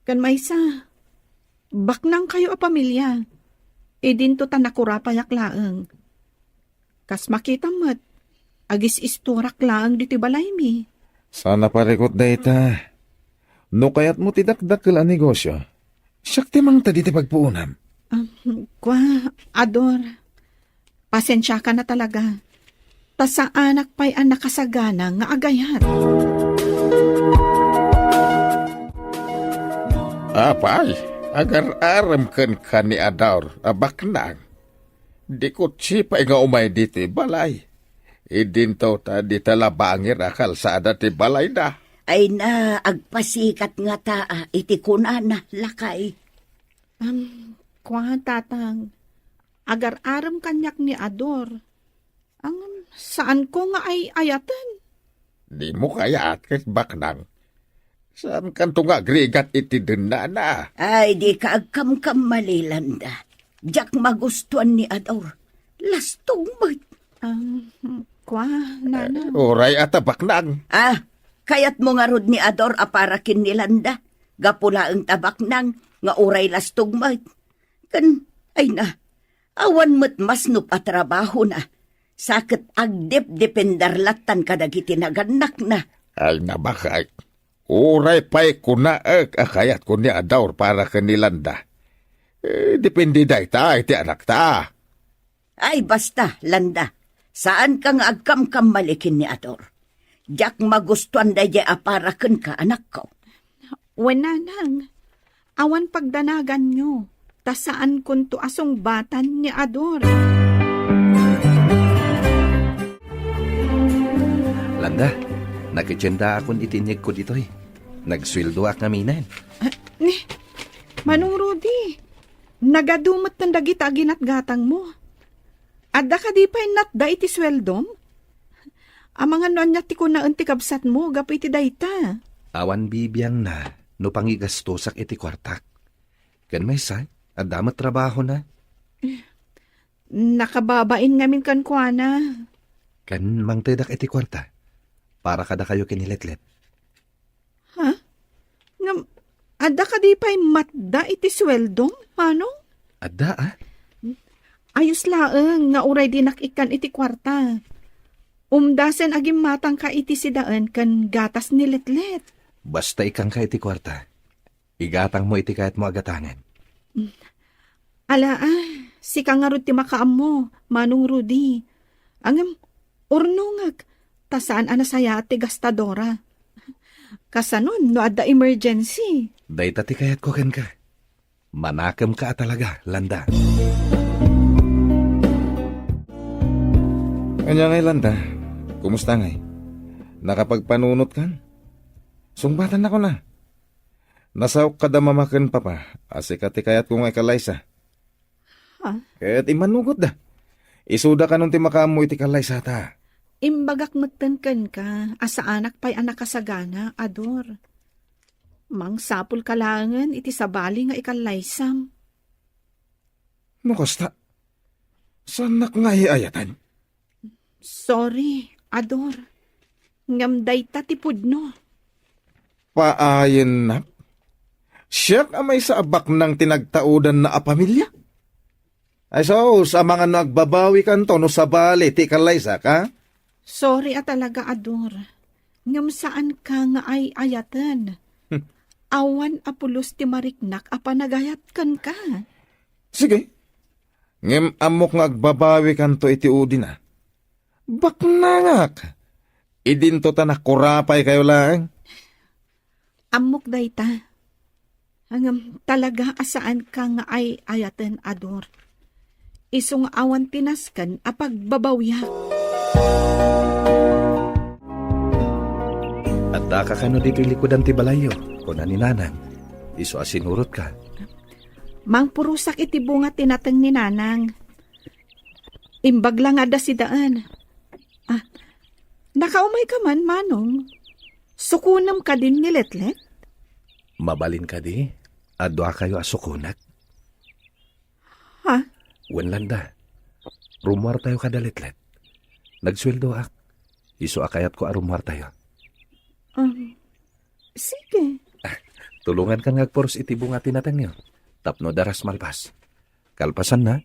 Ken maysa, baknangkayo a pamilia. Idinto ta nakurapayak laeng. Kas makitam met, agis-isturak laeng ditoy balaymi. Saan a parikut dayta. No kayatmo ti dakdakkel a negosio, siak ti mangted iti pagpuonam. Ah, kua, Ador, pasensiakan a talaga. Ta saanak pay a nakasagana nga agayat. Apay, agar-arem kenka ni Ador a baknang. Di kutsi pay nga umay ditoy balay. Idinto ta dita labangir a kalsada ti balayda. Ay na, agpasikat ngata iti kunana, lakay. Am, kua, Tatang, agar-arem kaniak ni Ador. Ngem saanko nga ay-ayaten. Dimo kayat ket baknang. Saankanto nga agrigat iti dennana. Ay, dika agkamkamali, Landa. Diak magustuan ni Ador. Lastog met. Ah, kua, Nana. Eh, uray a ta baknang. Ah, kayatmo ngarud ni Ador a para ken ni Landa? Gapu laeng ta baknang nga uray lastog met. Ken, ay na, awan met masnop a trabahona, sa ket agdepdepender lattan kadagiti nagannakna. Ay, nabakay. Uray pay kunaek a kayatko ni Ador para ken ni Landa. Eh, depende dayta iti anakta. Ay, basta, Landa. Saanka nga agkamkamali ken ni Ador. Diak magustuan daydiay a para kenka, anakko. Wen, Nanang, awan pagdanaganyo, ta saankonto a sungbatan ni Ador. Landa, nakitiendaakon iti inyegko ditoy. Nagsueldoak ngaminen. Ah, ni, Manong Rudy, nagadu metten dagita a ginatgatangmo. Adda kadi pay natda iti sueldom? Amangan no ania ti kunaen ti kabsatmo gapu iti dayta. Awan bibiangna no pangigastosak iti kuartak. Ken maysa, adda met trabahona. Nakababain ngamin kenkuana. Ken mangtedak iti kuarta para kadakayo ken ni Letlet. Ha? Ngem, adda kadi pay matda iti sueldom, Manong? Adda, a? Ayos laeng nga uray dinak ikkan iti kuarta. Umdasen a gimmatangka iti sidaen ken gatas ni Letlet. Basta ikkanka iti kuarta. Igatangmo iti kayatmo a gatangen. Ala, a, sika ngarud ti makaammo, Manong Rudy. Ngem, urnongek, ta saan a nasayaat ti gastadora. Kasano no adda emergency? Dayta ti kayatko kenka. Manakemka a talaga, Landa. Ania ngay, Landa? Kumusta ngay? Nakapagpanunotkan? Sungbatan na kuna. Nasaok kada mama ken papa, a sika ti kayatko nga ikallaysa. Ha? Ket immannugot da. Isuda kanon ti makaammo iti kallaysata. Imbagak metten kenka a saanak pay a nakasagana, Ador. Mangsapul ka laengen iti sabali nga ikallaysam. No kasta, saannak nga ay-ayaten? Sorry, Ador. Ngem dayta ti pudno. Paayennak? Siak a maysa a baknang ti nagtaudanna a pamilia? Ay sus, amangan no agbabawikanto no sabali ti ikallaysak, a? Sorry a talaga, Ador. Ngem saanka nga ay-ayaten. Hmm. Awan a pulos ti mariknak a panagayat kenka. Sige. Ngem ammok nga agbabawikanto iti udina. Baknangak. Idinto ta nakurapay kayo laeng. Ammok dayta. Ngem talaga a saanka nga ay-ayaten, Ador. Isu nga awan ti nasken a pagbabawiak. Addaka kano ditoy likudan ti balayyo, kuna ni Nanang. Isu a sinurotka. Mangpurosak iti bunga ti nateng ni Nanang. Imbag la nga adda sidaen. Ah, nakaumayka man, Manong? Sukonem kadin ni Letlet? Mabalin kadi? Adua kayo a sukonek? Ha? Wen landa. Rummuartayo kada Letlet. Nagsueldoak. Isu a kayatko a rummuartayo. Um, sige. Ah, tulongankan nga agpuros iti bunga ti natengyo. Tapno daras malpas. Kalpasanna,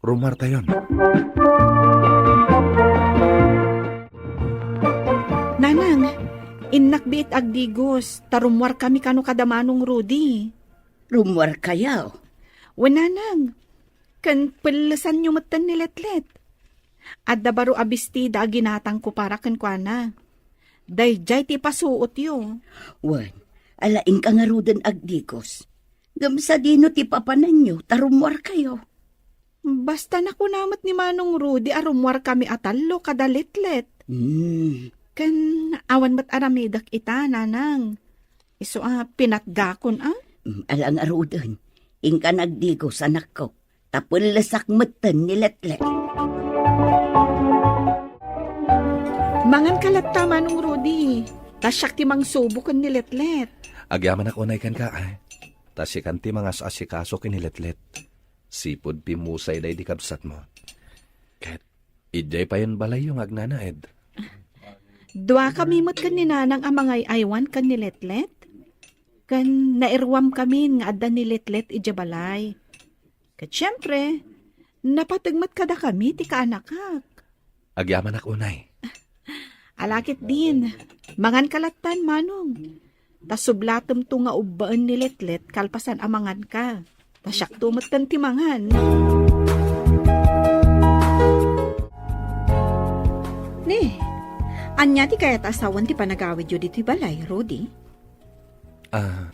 rummuartayon. Nanang, innak biit agdigos, ta rummuarkami kano kada Manong Rudy. Rummuarkayo? Wen, Nanang. Ken pellesanyo metten ni Letlet. Adda baro a bestida a ginatangko para kenkuana. Daydiay ti ipasuotyo. Wen, ala, inka ngaruden agdigos. Ngem sadino ti papananyo ta rummuarkayo? Basta nakuna met ni Manong Rudy a rummuarkami a tallo kada Letlet. Hmm. Ken awan met aramidek ita, Nanang. Isu a pinatgakon, a? Mm, ala ngaruden. Inka nagdigos, anakko. Ta pellesak metten ni Letlet. Manganka latta, Manong Rudy. Ta siak ti mangsubo ken ni Letlet. Agyamanak unay kenka, a. Ta sikan ti mangas-asikaso ken ni Letlet. Sipud pimusay daydi kabsatmo. Ket idiay payen balayyo nga agnanaed. Duakami met ken ni Nanang a mangay-aywan ken ni Letlet. Ken nairuamkamin nga adda ni Letlet idiay balay. Ket siempre, napateg met kadakami ti kaanakak. Agyamanak unay. Ala ketdin, manganka lattan, Manong. Ta sublatemto nga ubbaen ni Letlet kalpasan a manganka. Ta siakto metten ti mangan. Ni, ania ti kayat a sawen ti panagawidyo ditoy balay, Rudy? Ah,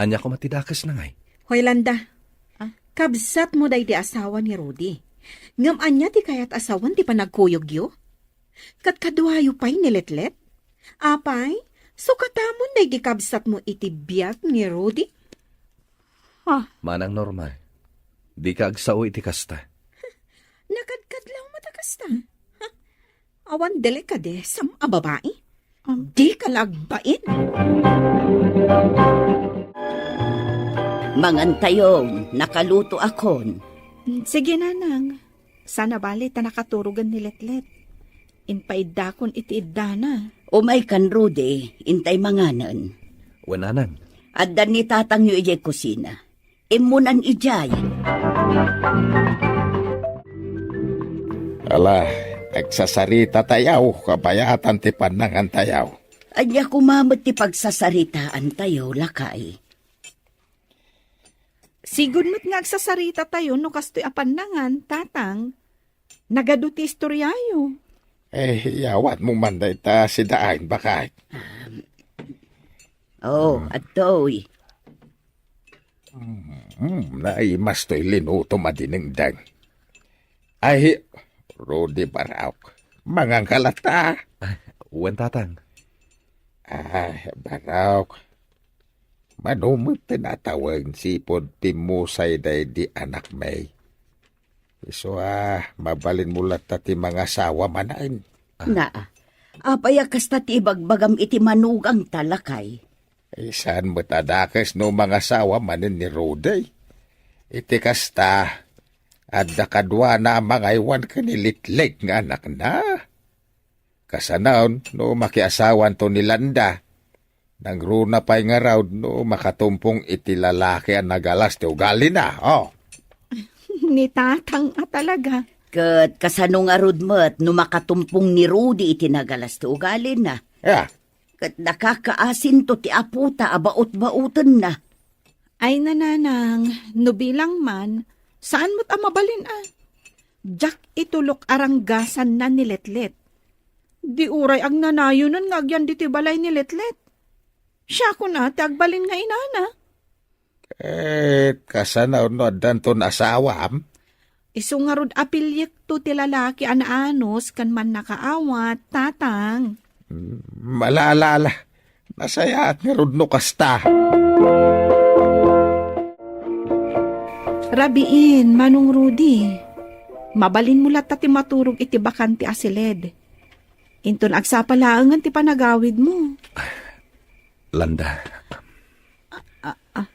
ania koma ti dakes, Nanang? Hoy, landa. Ah? Kabsatmo daydi asawa ni Rudy. Ngem ania ti kayat a sawen ti panagkuyogyo? Ket kaduayo pay ni Letlet? Apay, sukatamon daydi kabsatmo iti biag ni Rudy? Ha? Manang Norma, dika agsao iti kasta. Nakadkadlaw met a kasta? Ha? Awan delikadesam a babai? Dika la agbain. Mangantayo, nakalutoakon. Sige, Nanang. Sana bali ta nakaturogen ni Letlet. Impaiddakon iti iddana. Umaykan, Rudy, intay manganen. Wen, Nanang. Adda ni tatangyo idiay kusina. Immunan idiay. Ala, agsasarita tayo, kabayatan ti pannangan tayo. Ania koma met ti pagsasaritaan tayo, lakay? Sigud met nga agsasarita tayo no kastoy a pannangan, Tatang. Nagadu ti istoryayo. Eh, yawatmo man dayta sidaen, baket. Um, oh, adtoy. Hmm, naimas toy linutom a dinengdeng. Ay, Rudy Baraok, manganka latta. Ah, Wen, Tatang. Ah, barok. Mano met ti natawen sipud pimmusay daydi anakmi? Isu a, mabalinmo latta ti mangasawa manen. Ah. Naa, apay a kasta ti ibagbagam iti manugangta, lakay? Saan met a dakes no mangasawa manen ni Rudy. Iti kasta, adda kaduana a mangaywan ken ni Litlit nga anakna. Kasano no makiasawanto ni Landa? Nangruna pay ngarud no makatumpong iti lalaki a nagalas ti ugalina, oh. Ni Tatang a talaga. Ket kasano ngarud met no makatumpong ni Rudy iti nagalas ti ugalina? Ya. Ket nakakaasinto ti apota a baut-bautenna. Ay, nanang, no bilang man, saan met a mabalin a. Diak itulok a ranggasanna ni Letlet. Di uray agnanayonen nga agyan ditoy balay ni Letlet. Siakon a ti agbalin nga inana. Eh, kasano no addanton asawam? Isu ngarud a piliekto ti lalaki a naanus ken mannakaawat, Tatang. Mm, ala, ala, ala. Nasayaat ngarud no kasta. Rabiin, Manong Rudy. Mabalinmo latta ti maturog iti bakante a siled. Inton agsapa laengen ti panagawidmo. Landa. Ah, ah,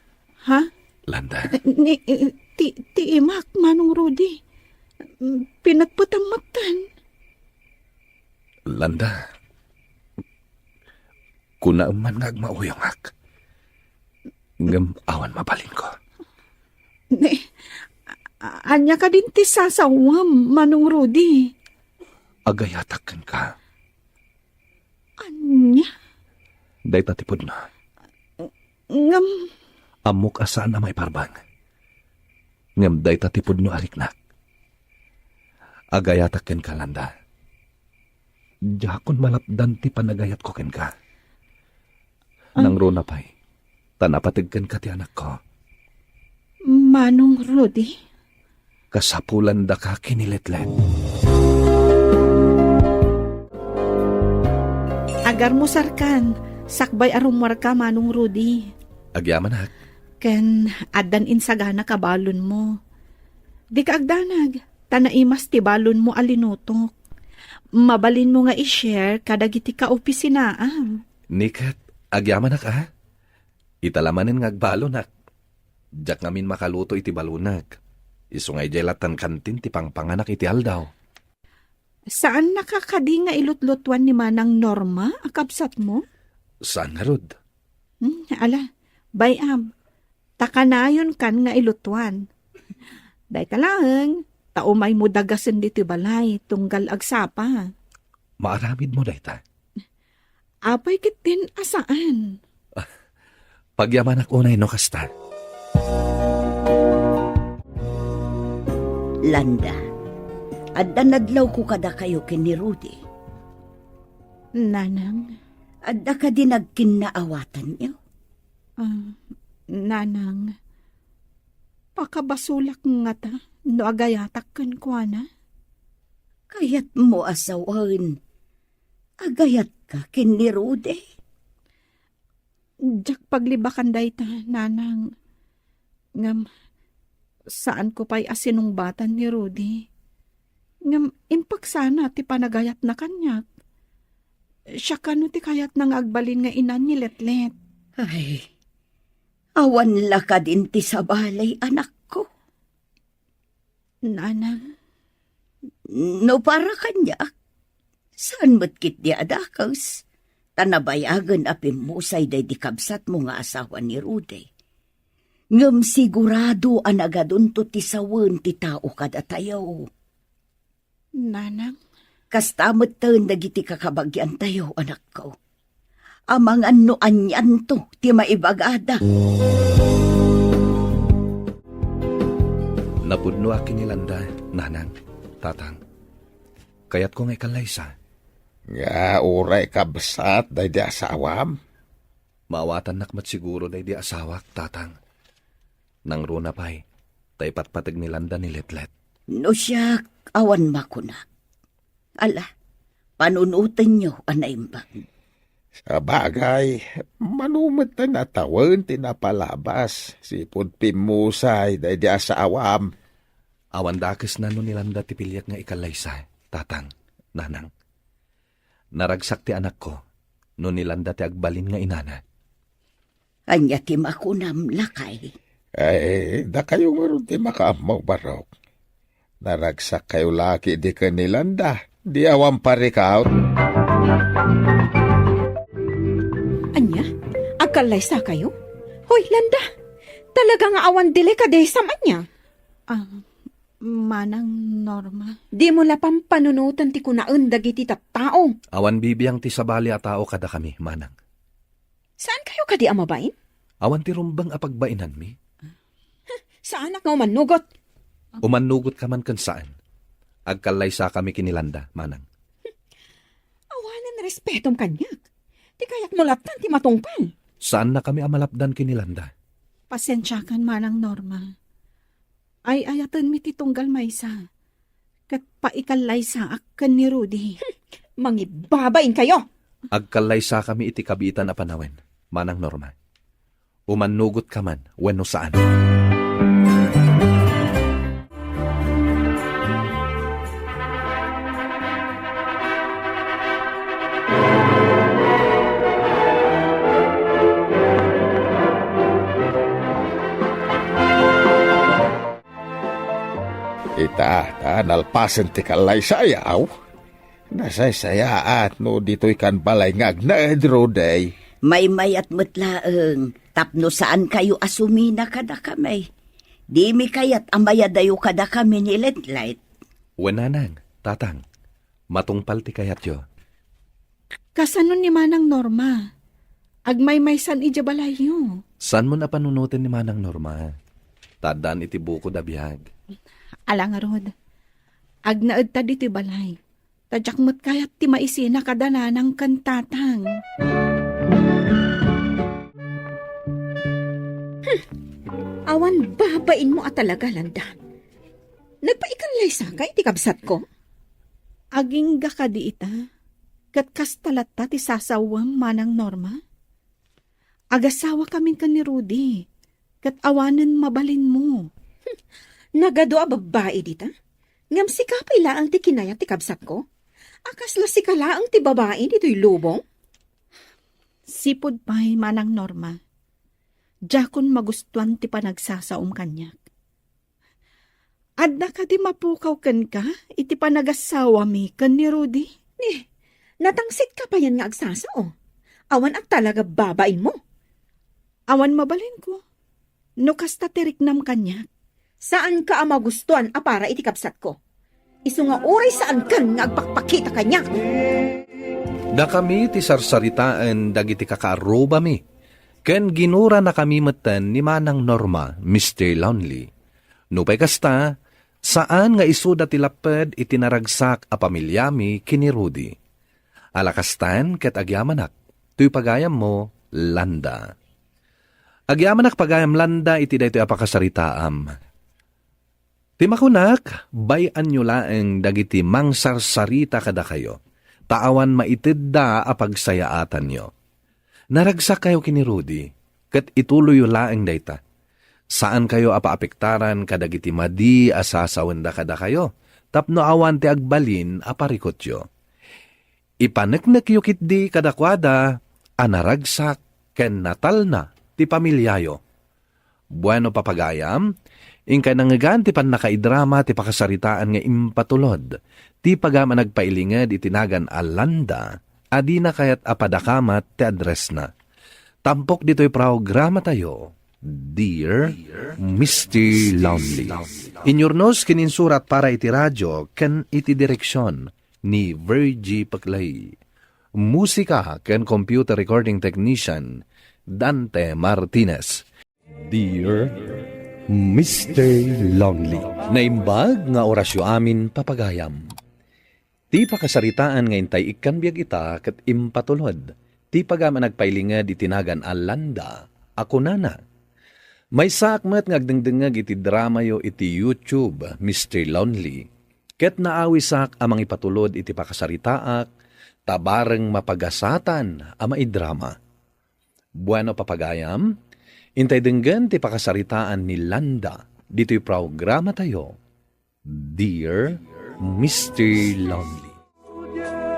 ha? Landa. Ni, ti, ti imak, Manong Rudy. Pinatpatan matan. Landa. Kunaem man nga agmauyongak. Ngem awan mabalinko. Ne, a-, ania kadin ti sasawem, Manong Rudy? Agayatak kenka. Ania? Dayta ti pudno. Ngem? Ammok a saan a maiparbeng. Ngem dayta ti pudno a riknak. Agayatak kenka, Landa. Diakon malapdan ti panagayatko kenka. Ah. Nangruna pay, ta napateg kenka ti anakko. Manong Rudy? Kasapulandaka ken ni Letlet. Agarmusarkan, sakbay a rummuarka, Manong Rudy. Agyamanak. Ken addan insaganak a balonmo. Dika agdanag, ta naimas ti balonmo a linutok. Mabalinmo nga i-share kadagiti kaopisinaam. Ni ket, agyamanak a. Ita la manen nga agbalonak. Diak ngamin makaluto iti balonak. Isu nga idiay lattan kantin ti pangpanganak iti aldaw. Saannaka kadi nga ilutlutuan ni Manang Norma a kabsatmo? Saan ngarud. Hmm, ala, bay-am, ta kanayonkan nga ilutuan. Dayta laeng, ta umaymo dagasen ditoy balay tunggal agsapa. Maaramidmo dayta? Apay ketdin a saan? Ah, pagyamanak unay no kasta. Landa, adda nadlawko kadakayo ken ni Rudy. Nanang. Adda kadi nagkinnaawatanyo? Ah, Nanang, pakabasolak ngata no agayatak kenkuana? Kayatmo a sawen, agayatka ken ni Rudy? Diak paglibakan dayta, Nanang. Ngem, saanko pay a sinungbatan ni Rudy. Ngem, impaksana ti panagayatna kaniak. Siya kano ti kayatna nga agbalin nga inan ni Letlet? Ay, awan la kadin ti sabali, anakko. Nanang. No para kaniak, saan met ketdi a dakes, ta nabayagen a pimmusay daydi kabsatmo nga asawa ni Rudy. Ngem sigurado a nagadunto ti sawen ti tao kadatayo. Nanang? Kasta metten dagiti kakabagiantayo, anakko. Amangan no anianto ti maibagada. Napudnoak ken ni Landa, Nanang, Tatang. Kayatko nga ikallaysa. Nga uray kabsat daydi asawam? Maawatannak met siguro daydi asawak, Tatang. Nangruna pay, ta ipatpateg ni Landa ni Letlet. No siak, awan makunak. Ala, Panunotenyo a naimbag. Sabagay, mano met a tawen ti napalabas, sipud pimmusay daydi asawam. Awan dakesna no ni Landa ti piliek nga ikallaysa, tatang, nanang. Naragsak ti anakko no ni Landa ti agbalin nga inana. Ania ti makunam, lakay? Ay, dakayo ngarud ti makaammo, Barok. Naragsakkayo la ketdi ken ni Landa, di awan parikaw. Ania? Agkallaysakayo? Hoy, Landa! Talaga nga awan dili kadesam, ania? Ah, Manang Norma. Dimo la pampanunoten ti kunaen dagiti tattao. Awan bibiang ti sabali a tao kadakami, Manang. Saankayo kadi a mabain? Awan ti rumbeng a pagbainanmi. Saanak nga umannugot. Umannugotkaman ken saan. Agkallaysakami ken ni Landa, Manang. Awanen respetom kaniak. Ti kayatmo latta ti matungpal. Saannakami a malapdan ken ni Landa. Pasensiakan, Manang Norma. Ay-ayatenmi ti tunggal maysa, ket paikallaysaak ken ni Rudy. Mangibabainkayo! Agkallaysakami iti kabiitan a panawen, Manang Norma. Umannugotkaman wenno saan. Ita, ta, nalpasen ti kallaysayaw. Nasaysayaat no ditoy kan balay nga agnaed, Rudy. Maymayat met laeng tapno saankayo a sumina kadakami. Dimi kayat a mayadayo kadakami ni Letlet. Wen, Nanang, Tatang, matungpal ti kayatyo. Kasano ni Manang Norma? Agmaymaysan idiay balayyo. Saanmon a panunoten ni Manang Norma. Ta addaan iti bukod a biag. Ala ngarud, agnaedta ditoy balay. Ta diak met kayat ti maisina kada nanang ken tatang. Hmm. Awan babainmo a talaga, Landa. Nagpaikallaysaka iti kabsatko? Agingga kadi ita, ket kasta latta ti sasawem, Manang Norma? Agasawakamin ken ni Rudy, ket awanen mabalinmo. Hmm, nagadu a babbai dita? Ngem sika pay laeng ti kinayat ti kabsatko? A kasla sika laeng ti babai ditoy lubong? Sipud pay, Manang Norma, diakon magustuan ti panagsasaom kaniak. Adda kadi mapukaw kenka iti panagasawami ken ni Rudy? Ni, natangsitka payen nga agsasao. Awan a talaga babainmo. Awan mabalinko no kasta ti riknam kaniak. Saanka a magustuan a para iti kabsatko. Isu nga uray saankan nga agpakpakita kaniak. Dakami ti sarsaritaen dagiti kakaarrubami, ken ginuranakami metten ni Manang Norma, Mister Lonely. Nupay kasta, saan nga isuda ti lapped iti naragsak a pamiliami ken ni Rudy. Ala kastan ket agyamanak, toy pagayammo, Landa. Agyamanak pagayam, Landa, iti daytoy a pakasaritaam. Ti makunak, bay-anyo laeng dagiti mangsarsarita kadakayo, ta awan maitedda a pagsayaatanyo. Naragsakkayo ken ni Rudy, ket ituloyyo laeng dayta. Saankayo a paapektaran kadagiti madi a sasawenda kadakayo, tapno awan ti agbalin a parikutyo. Ipaneknekyo ketdi kadakuada a naragsak ken natalna ti pamiliayo. Bueno, papagayam, inkay nangngegan ti pannakaidrama ti pakasaritaan nga impatulod ti pagayam a nagpailinged iti nagan a Landa a dina kayat a padakamat ti addressna. Tampok ditoy programatayo, Dear Mister Lonely. Inyurnos ken insurat para iti radio ken iti direksion ni Virgie Peclay. Musika ken computer recording technician, Dante Martinez. Dear Mister Lonely. Naimbag nga orasyo amin, papagayam. Ti pakasaritaan nga intay ikkan biag ita ket impatulod ti pagayam a nagpailinged iti nagan a Landa a kunana, "Maysaak met nga agdengdengngeg iti dramayo iti YouTube, Mister Lonely, ket naawisak a mangipatulod iti pakasaritaak ta bareng mapagasatan a maidrama. Bueno, papagayam, intay denggen ti pakasaritaan ni Landa ditoy programatayo, Dear Mister Lonely.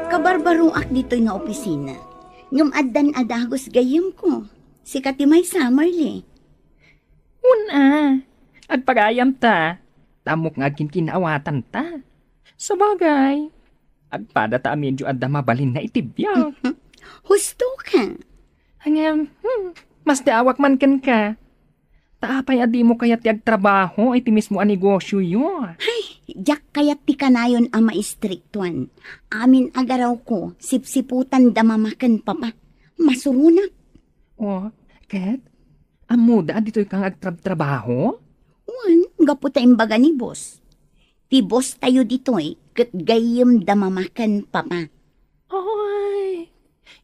Kabarbaroak ditoy nga opisina. Ngem addan a dagus gayyemko. Sika ti maysa, Marley. Una, agpagayam ta. Tamok nga agkinkinawatan ta. Sabagay, agpada ta a medyo adda mabalinna iti biag. Husto ka. Ngem, hmm, mas daawak man kenka. Ta apay a dimo kayat ti agtrabaho iti mismo a negosyoyo? Ay, diak kayat ti kanayon a maistriktuan. Amin a garawko, sipsiputan da mama ken papa. Masuronak. O, ket? Ammoda a ditoy ka nga agtrabtrabaho? Wen, gapu ta imbaga ni boss. Ti boss tayo ditoy, ket gayyem da mama ken papa. Ay,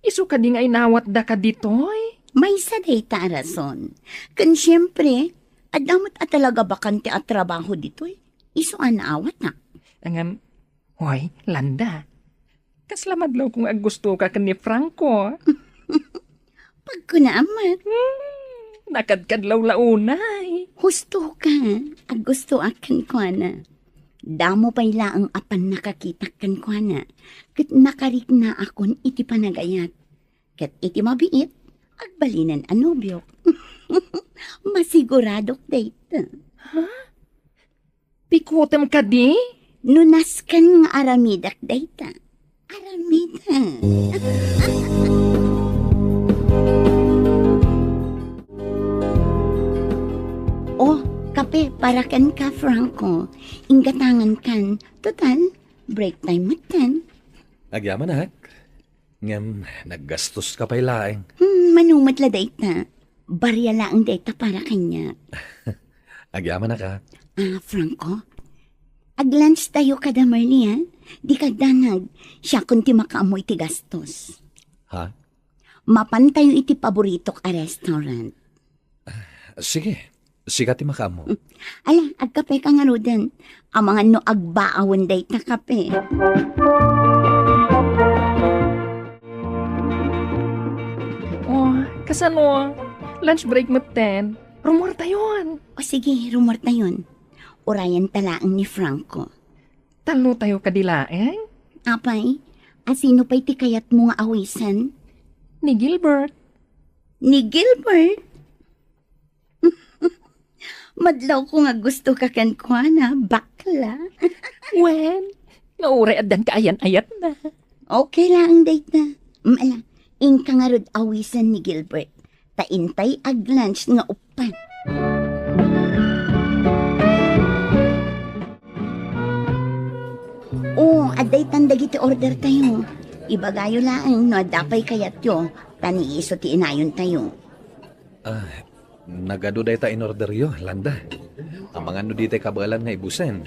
isu kadi nga inawatda ka ditoy? Maysa dayta a rason. Ken siempre, adda met a talaga bakante a trabaho ditoy. Isu a naawatak. Ngem, hoy, Landa. Kasla madlawko nga aggustoka ken ni Franco. Pagkunaam met. Hmm, nakadkadlawlaw unay. Husto ka, aggustoak kenkuana. Damo pay laeng a pannakakitak kenkuana, ket nakariknaakon iti panagayat. Ket iti mabiit, agbalinen a nobiok. Masiguradok dayta. Ha? Pikutem kadi? No nasken nga aramidak dayta. Aramidak. Oh, kape para kenka, Franco. Inggatangan kan. Total, break time metten. Agyamanak. Ngem, naggastoska pay laeng. Hmm, mano met la dayta. Barya laeng dayta para kaniak. Agyamanak a. Ah, Franco, ag-lunch tayo kada Marley, ah. Dika agdanag. Siakon ti makaammo iti gastos. Ha? Mapan tayo iti paboritok a restaurant. Sige, sika ti makaammo. Ala, agkapeka ngaruden. Amangan no agbaawen dayta kape. Oh, kasano? Lunch break metten. Rumuartayon. O sige, rumuartayon. Urayenta laeng ni Franco. Tallotayo kadi laeng? Apay, asino pay ti kayatmo nga awisen? Ni Gilbert. Ni Gilbert? Madlawko nga gustoka kenkuana, bakla. Wen, nga uray addan kaayan-ayatna. Okay laeng dayta. Mm, ala, inka ngarud awisen ni Gilbert. Ta intay ag-lunch nga uppat. O, adda itan dagiti order tayo. Ibagayo laeng no adda pay kayatyo, ta ni isu ti inayontayo. Ah, nagadu dayta inorderyo, Landa. Amangan no ditay kabaelan nga ibusen.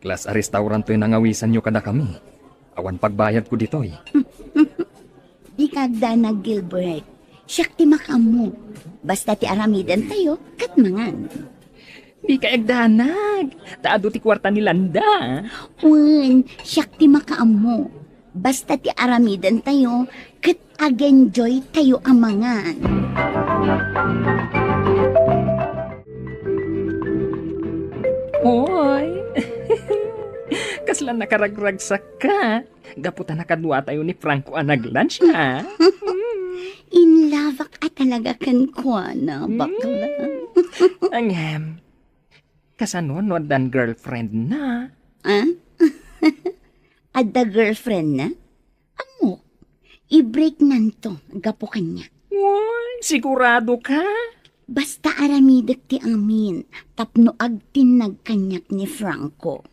Class a restaurant toy nangawisanyo kadakami. Awan pagbayadko ditoy. Dika agdanag, Gilbert. Siak ti makaammo. Basta ti aramidentayo, ket mangan. Dika agdanag. Ta adu ti kuarta ni Landa. Wen, siak ti makaammo. Basta ti aramidentayo, ket ag-enjoy tayo a mangan. Oy! Kasla nakaragragsakka. Gapu ta nakaduatayo ni Franco a nag-lunch, ha? In love-ak a talaga kenkuana, bakla. Ngem, kasano no addan girlfriend na? Ah? Adda girlfriend na? Ammok, i-break nanto gapu kaniak. Uy, sigurado ka? Basta aramidek ti amin tapno agtinnag kaniak ni Franco.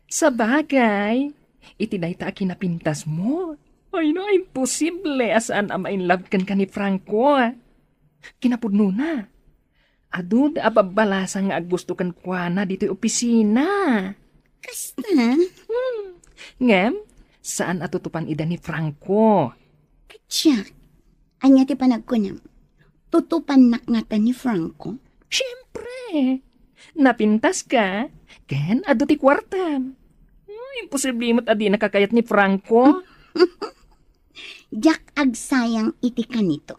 Sabagay, iti dayta a kinapintasmo, ay no, imposible a saan a ma-in love kenka ni Franco. Kinapudnona, adu da a babbalasang nga aggusto kenkuana ditoy opisina. Kasta? Hmm. Ngem, saan a tutupan ida ni Franco. Ket siak, ania ti panagkunam? Tutupannak ngata ni Franco? Siempre! Napintaska, ken adu ti kuartam. Hmm, imposible met a dinaka kayat ni Franco. Diak agsayang iti kanito.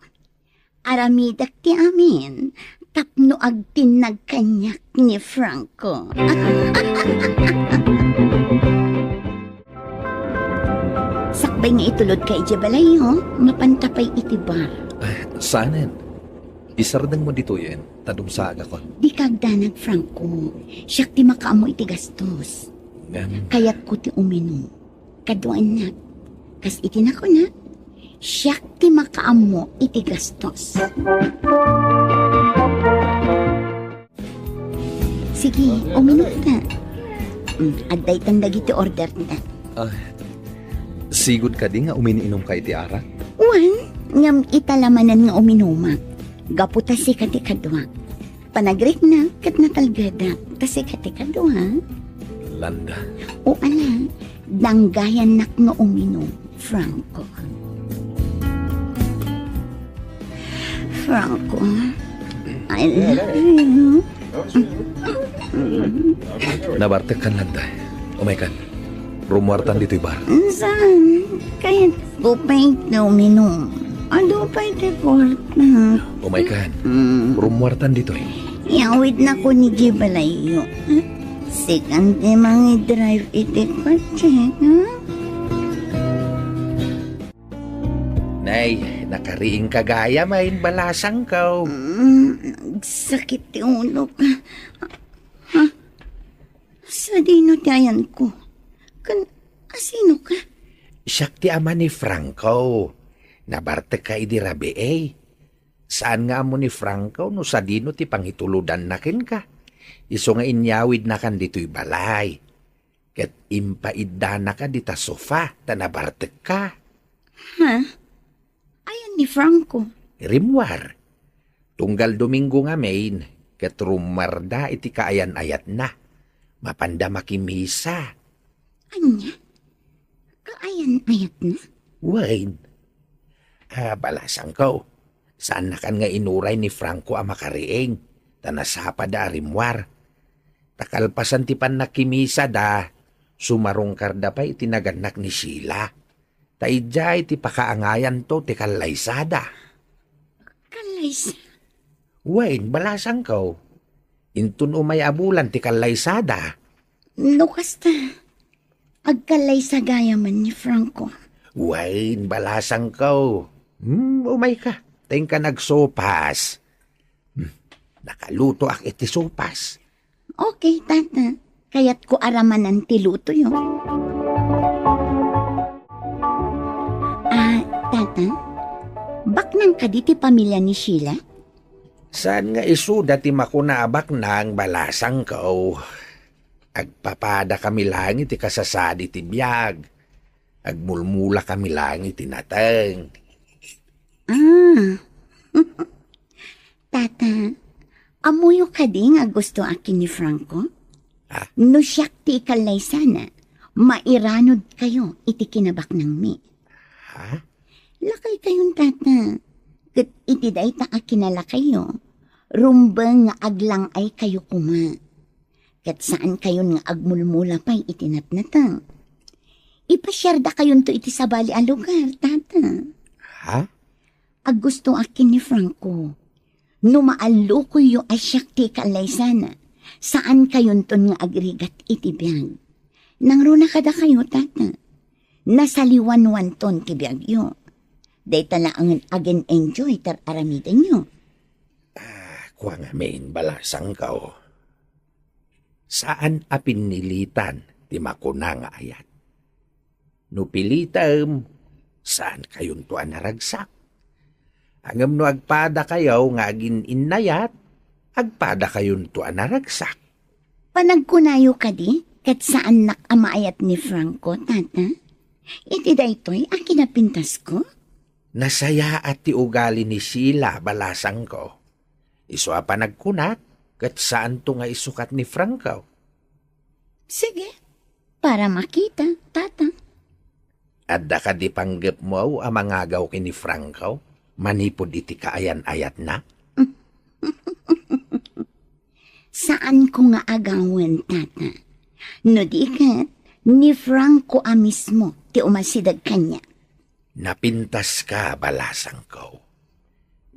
Aramidek ti amin tapno agtinnag kaniak ni Franco. Sakbay nga itulodka idiay balayyo, mapanta pay iti bar. Ay, saanen. Isardengmo ditoyen, ta dumsaagakon. Dika agdanag, Franco. Siak ti makaammo iti gastos. Ngem kayatko ti uminom. Kaduaennak. Kas iti nakuna, siak ti makaammo iti gastos. Sige, uminomta. Mm, adda itan dagiti orderta. Ah, sigud kadi nga umin-inumka iti arak? Wen, ngem ita la manen nga uminomak. Gapu ta sika ti kadua. Panagriknak ket natalgedak ta sika ti kadua. Landa. O ala, danggayannak nga uminom, Franco. Franco, I love you. Nabartekkan, Landa. Umaykan. Rummuartan ditoy bar. Saan? Kayatko pay ti uminom. Adu pay ti kwarta. Umaykan. Mm. Rummuartan ditoy. Iyawidnakon idiay balayyo. Sikan ti mangidrive iti kotse, ha? Nay, nakariingka gayam, balasangko. Mm, nagsakit ti ulok. Ha? Sadino ti ayanko? Ken asinoka? Siak ti ama ni Franco. Nabartekka idi rabii. Saan nga ammo ni Franco no sadino ti pangitulodanna kenka. Isu nga inyawidnakan ditoy balay. Ket impaiddanaka dita sofa ta nabartekka. Ha? Ayan ni Franco? Rimmuar. Tunggal Domingo ngamin, ket rummuarda iti kaayan-ayatna. Mapanda makimisa. Ania? Kaayan-ayatna? Wen. Ah, balasangko. Saannakan nga inuray ni Franco a makariing, ta nasapada a rimmuar. Ta kalpasan ti pannakkimisada, sumarungkarda pay iti nagannak ni Sheila. Ta idiay ti pakaangayanto ti kallaysada. Kallaysa? Wen, balasangko. Inton umay a bulan ti kallaysada. No kasta, agkallaysa gayamen ni Franco. Wen, balasangko. Hmm, umayka. Ta inka nagsopas. Hmm, nakalutoak iti sopas. Okay, tata. Kayatko aramanan ti lutoyo. Ah, tata, baknang kadi ti pamilia ni Sheila? Saan nga isuda ti makuna a baknang, balasangko? Agpapadakami laeng iti kasasadi ti biag. Agmulmulakami laeng iti nateng. Ah. Tata, ammoyo kadi nga gustoak ken ni Franco? Ah? No siak ti ikallaysana, mairanodkayo iti kinabaknangmi. Ha? Lakaykayon, tata. Ket iti dayta a kinalakayyo, rumbeng nga aglang-aykayo koma. Ket saankayon nga agmulmula pay iti natnateng. Ipasiardakayonto iti sabali a lugar, tata. Ha? Aggustoak ken ni Franco. No maallukoyyo a siak ti ikallaysana, saankayonton nga agrigat iti biag. Nangruna kadakayo, tata. Nasaliwanwanton ti biagyo. Dayta laengen agin-enjoy ti ar-aramidenyo. Ah, kua ngamin, balasangko. Saan a pinnilitan ti makuna nga ayat. No pilitem, saankayonto a naragsak. Ngem no agpadakayo nga agin-innayat, agpadakayonto a naragsak. Panagkunayo kadi, ket saannak a maayat ni Franco, tata? Iti daytoy a kinapintasko? Nasayaat ti ugali ni Sheila, balasangko. Isu a panagkunak, ket saanto nga isukat ni Franco. Sige, para makita, tata. Adda kadi panggepmo a mangagaw ken ni Franco manipud iti kaayan-ayatna? Saanko nga agawen, tata. No di ket, ni Franco a mismo ti umasideg kaniak. Napintaska, balasangko.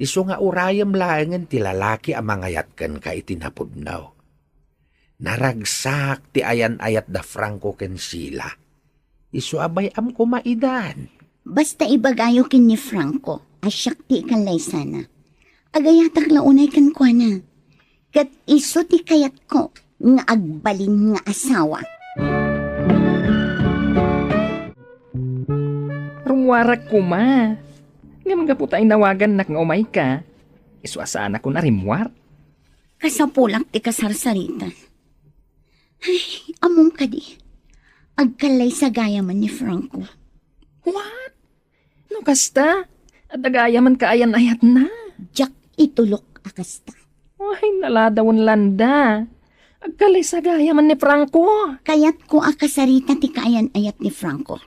Isu nga urayem laengen ti lalaki a mangayat kenka iti napudno. Naragsak ti ayan-ayat da Franco ken Sheila. Isu a bay-am koma idan. Basta ibagayo ken ni Franco a siak ti ikallaysana. Agayatak la unay kenkuana. Ket isu ti kayatko nga agbalin nga asawa. Rummuarak koma. Ngem gapu ta inawagannak nga umayka, isu a saanakon a rimmuar. Kasapulak ti kasarsarita. Ay, ammom kadi, agkallaysa gayamen ni Franco. What? No kasta, adda gayamen kaayan-ayatna. Diak itulok a kasta. Ay, naladawen landa. Agkallaysa gayamen ni Franco. Kayatko a kasarita ti kaayan-ayat ni Franco.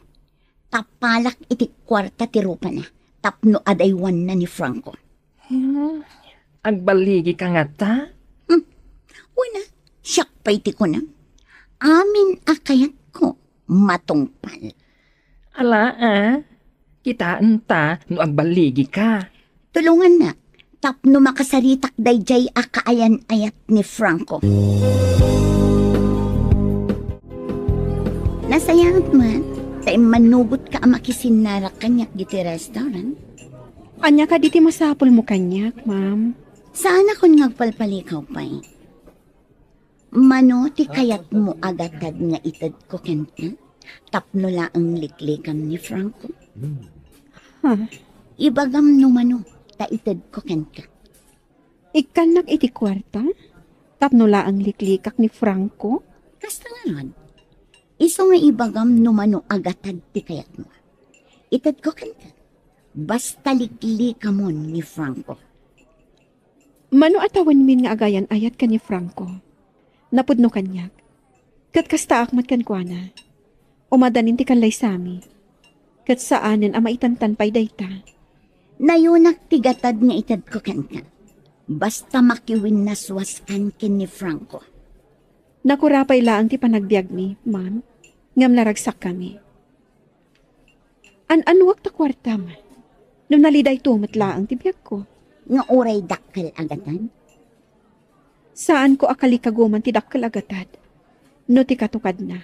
Tapalak iti kuarta ti rupana tapno adaywanna ni Franco. Hmm, agballigika ngata? Hmm. Wen a, siak pay ti kunam. Amin a kayatko, matungpal. Ala, a. Kitaenta no agballigika. Tulongannak tapno makasaritak daydiay a kaayan-ayat ni Franco. Nasayaat met ta immanugotka a makisinnarak kaniak ditoy restaurant. Ania kadi ti masapulmo kaniak, ma'am? Saanakon nga agpalpalikaw pay. Mano ti kayatmo a gatad nga itedko kenka tapno laeng liklikam ni Franco? Ha? Ibagam no mano ta itedko kenka. Ikkannak iti kuarta tapno laeng liklikak ni Franco? Kasta ngarud, isu nga ibagam no mano a gatad ti kayatmo. Itedko kenka. Basta liklikamon ni Franco. Mano a tawenmin nga agayan-ayat ken ni Franco? Napudno kaniak. Ket kastaak met kenkuana. Umadanin ti kallaysami. Ket saanen a maitantan pay dayta. Nayonak ti gatad nga itedko kenka. Basta makiwinnaswaskan ken ni Franco. Nakurapay laeng ti panagbiagmi, ma'am, ngem naragsakkami. An-anuak ta kuartam no nalidayto met laeng ti biagko. Nga uray dakkel a gatad? Saanko a kalikaguman ti dakkel a gatad no ti katukadna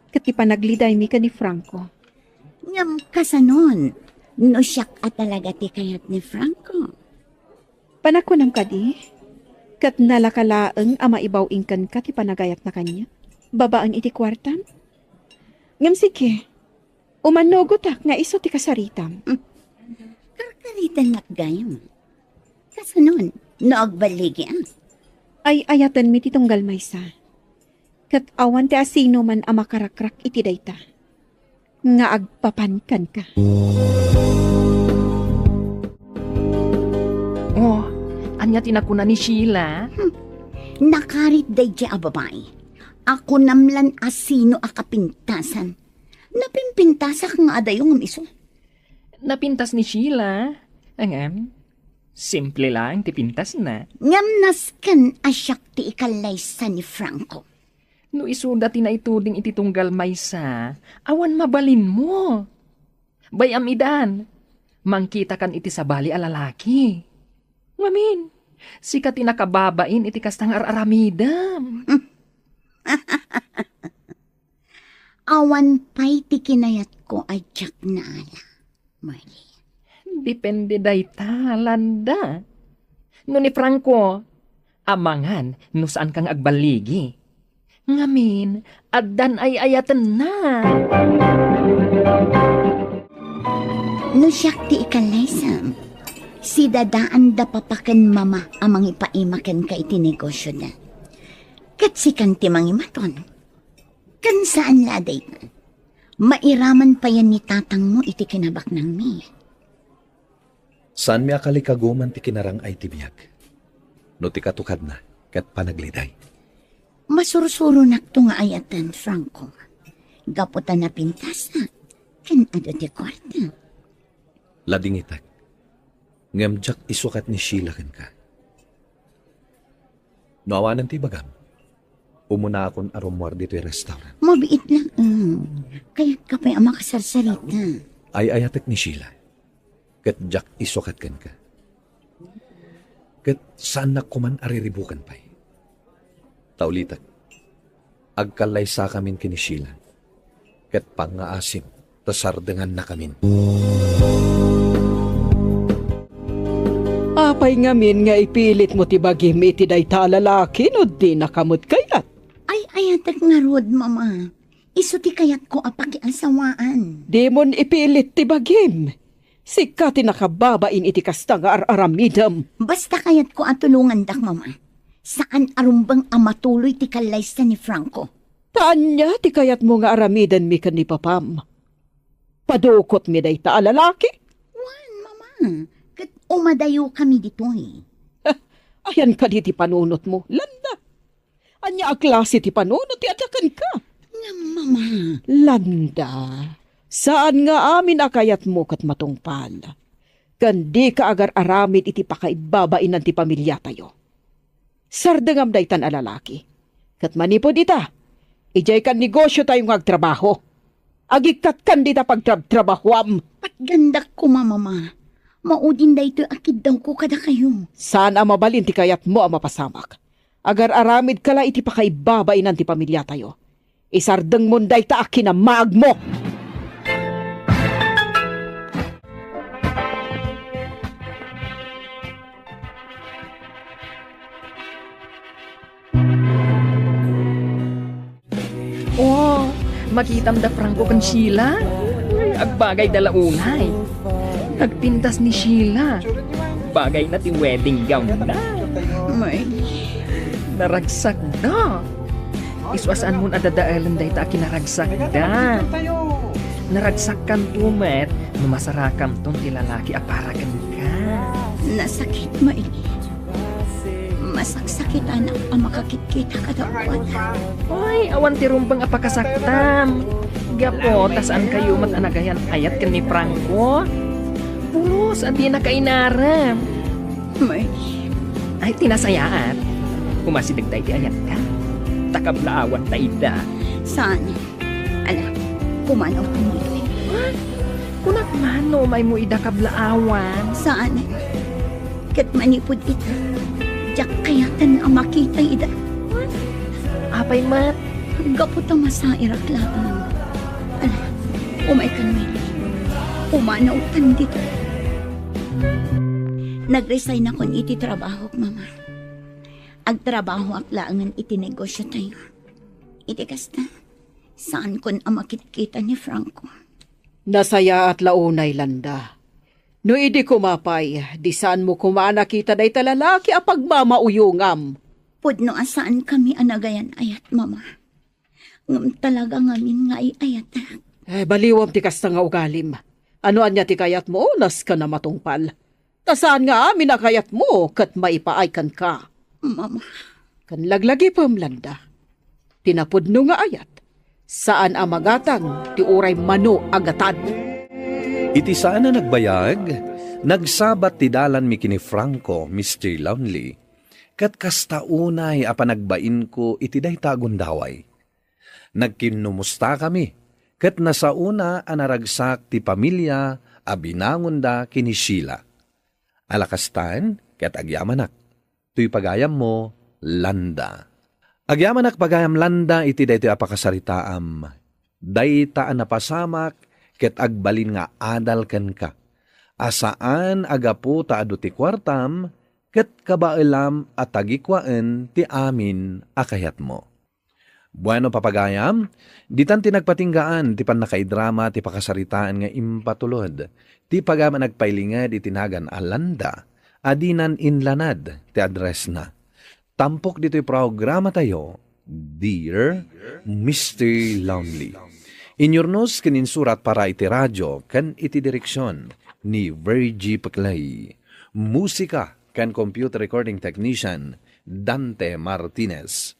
ket ti panaglidaymi ken ni Franco. Ngem kasanon no siak a talaga ti kayat ni Franco? Panakunam kadi, ket nalaka laeng a maibaw-ing kenka ti panagayatna kaniak babaen iti kuartam? Ngem sige, umanugotak nga isu ti kasaritam. Hmm. Karkaritannak gayam. Kasanon, no agballigi, a? Ay-ayatenmi ti tunggal maysa. Ket awan ti asinoman a makarakrak iti dayta nga agpapan kenka. Oh, ania ti nakuna ni Sheila? Hmm. Nakarit daydiay a babai. Akunam lan asino a kapintasan. Napimpintasak nga adayo ngem isu. Napintas ni Sheila. Ngem, simple laeng ti pintasna. Ngem nasken a siak ti ikallaysa ni Franco. No isuda ti naituding iti tunggal maysa, awan mabalinmo. Bay-am idan, mangkitakan iti sabali a lalaki. Ngamin, sika ti nakababain iti kasta nga ar-aramidem. Awan pay ti kinayatko a diak naala, Marlene. Depende dayta, Landa. No ni Franco, amangan no saanka nga agballigi. Ngamin, addan ay-ayatenna. No siak ti ikallaysa, sidadaanda papa ken mama a mangipaima kenka iti negosyoda. Ket sikan ti mangimaton. Ken saan la a dayta. Mairaman payen ni tatangmo iti kinabaknangmi. Saanmi a kalikaguman ti kinarang-ay ti biag, no ti katukadna ket panagliday. Masursuronakto nga ayaten, Franco, gapu ta napintasak ken adu ti kuarta. Ladingitak, ngem diak isukat ni Sheila kenka. No awanen ti ibagam, umunaakon a rummuar ditoy restaurant. Mabiit laeng. Kayatka pay a makasarsarita. Ay-ayatek ni Sheila, ket diak isukat kenka. Ket saannak koman a riribuken pay. Ta ulitek, agkallaysakamin ken ni Sheila, ket pangngaasim ta sardengannakamin. Apay ngamin nga ipilitmo ti bagim iti dayta a lalaki no dinaka met kayat? Ay-ayatek ngarud, Mama. Isu ti kayatko a pakiasawaan. Dimon ipilit ti bagim. Sika ti nakababain iti kasta nga ar-aramidem. Basta kayatko a tulongandak, Mama. Saan a rumbeng a matuloy ti kallaysa ni Franco. Ta ania ti kayatmo nga aramidenmi ken ni papam? Padukotmi dayta a lalaki? Wen, Mama. Ket umadayokami ditoy. Ayan kadi ti panunotmo, Landa. Ania a klase ti panunot ti adda kenka? Ngem, Mama. Landa, saan nga amin a kayatmo ket matungpal. Ken dika agar-aramid iti pakaibabainan ti pamiliatayo. Sardengam daytan a lalaki. Ket manipud ita, idiay kan negosiotayo nga agtrabaho. Agikkat kan dita pagtrabtrabahuam. Patgandak koma, Mama. Maudin daytoy a kiddawko kadakayo. Saan a mabalin ti kayatmo a mapasamak. Agar-aramidka la iti pakaibabainan ti pamiliatayo. Isardengmon dayta a kinamaagmo. Oh, makitam da Franco ken Sheila? Ay, agbagay da la unay. Nagpintas ni Sheila. Bagay na ti wedding gown na. May. Naragsak da. Isu a saanmon a dadaelen dayta a kinaragsak da. Naragsakanto met no masarakamton ti lalaki a para kenka. Nasakit, May. Masaksakitanak a makakitkita kadakuada. Oy, awan ti rumbeng a pakasaktam. Gapu ta saankayo met a nagayan-ayat ken ni Franco. Pulos a dinaka inarem. May. Ay, ti nasayaat. Umasideg ta iti ayatka. Ta kablaawan ta ida. Saan? Ala, pumanaw kami. Ha? Kunak man no umaymo ida kablaawan? Saan? Ket manipud ita, diak kayaten a makita ida. Apay met? Gapu ta masairak laeng. Ala, umay kan, May. Pumanaw kan dita. Nag-resign akon iti trabahok, Mama. Agtrabahoak laengen iti negosiotayo. Iti kasta, saankon a makitkita ni Franco. Nasayaat la unay, Landa. No idi koma pay, di saanmo koma a nakita dayta lalaki a pagmamauyongam. Pudno a saankami a nagayan-ayat, Mama. Ngem talaga ngamin nga ay-ayatak. Eh, baliwam ti kasta nga ugalim. Ano ania ti kayatmo, nasken a matungpal. Ta saan nga amin a kayatmo ket maipaay kenka. Mama. Ken laglagipem, Landa. Ti napudno nga ayat, saan a magatang ti uray mano a gatad. Iti saan a nagbayag, nagsabat ti dalanmi ken ni Franco, Mister Lonely, ket kasta unay a panagbainko iti dayta a gundaway. Nagkinnumustakami, ket nasaona a naragsak ti pamilia a binangonda ken ni Sheila. Ala kastan, ket agyamanak. Toy pagayammo, Landa. Agyamanak pagayam, Landa, iti daytoy a pakasaritaam. Dayta a napasamak ket agbalin nga adal kenka, a saan a gapu ta adu ti kuartam ket kabaelam a tagikuaen ti amin a kayatmo. Bueno, papagayam, ditan ti nagpatinggaan ti pannakaidrama ti pakasaritaan nga impatulod ti pagayam a nagpailinged iti nagan a Landa a dinan inlanad ti addressna. Tampok ditoy programatayo, Dear Mister Lonely. Inyurnos ken insurat para iti radio ken iti direksion ni Virgie Peclay. Musika ken computer recording technician, Dante Martinez.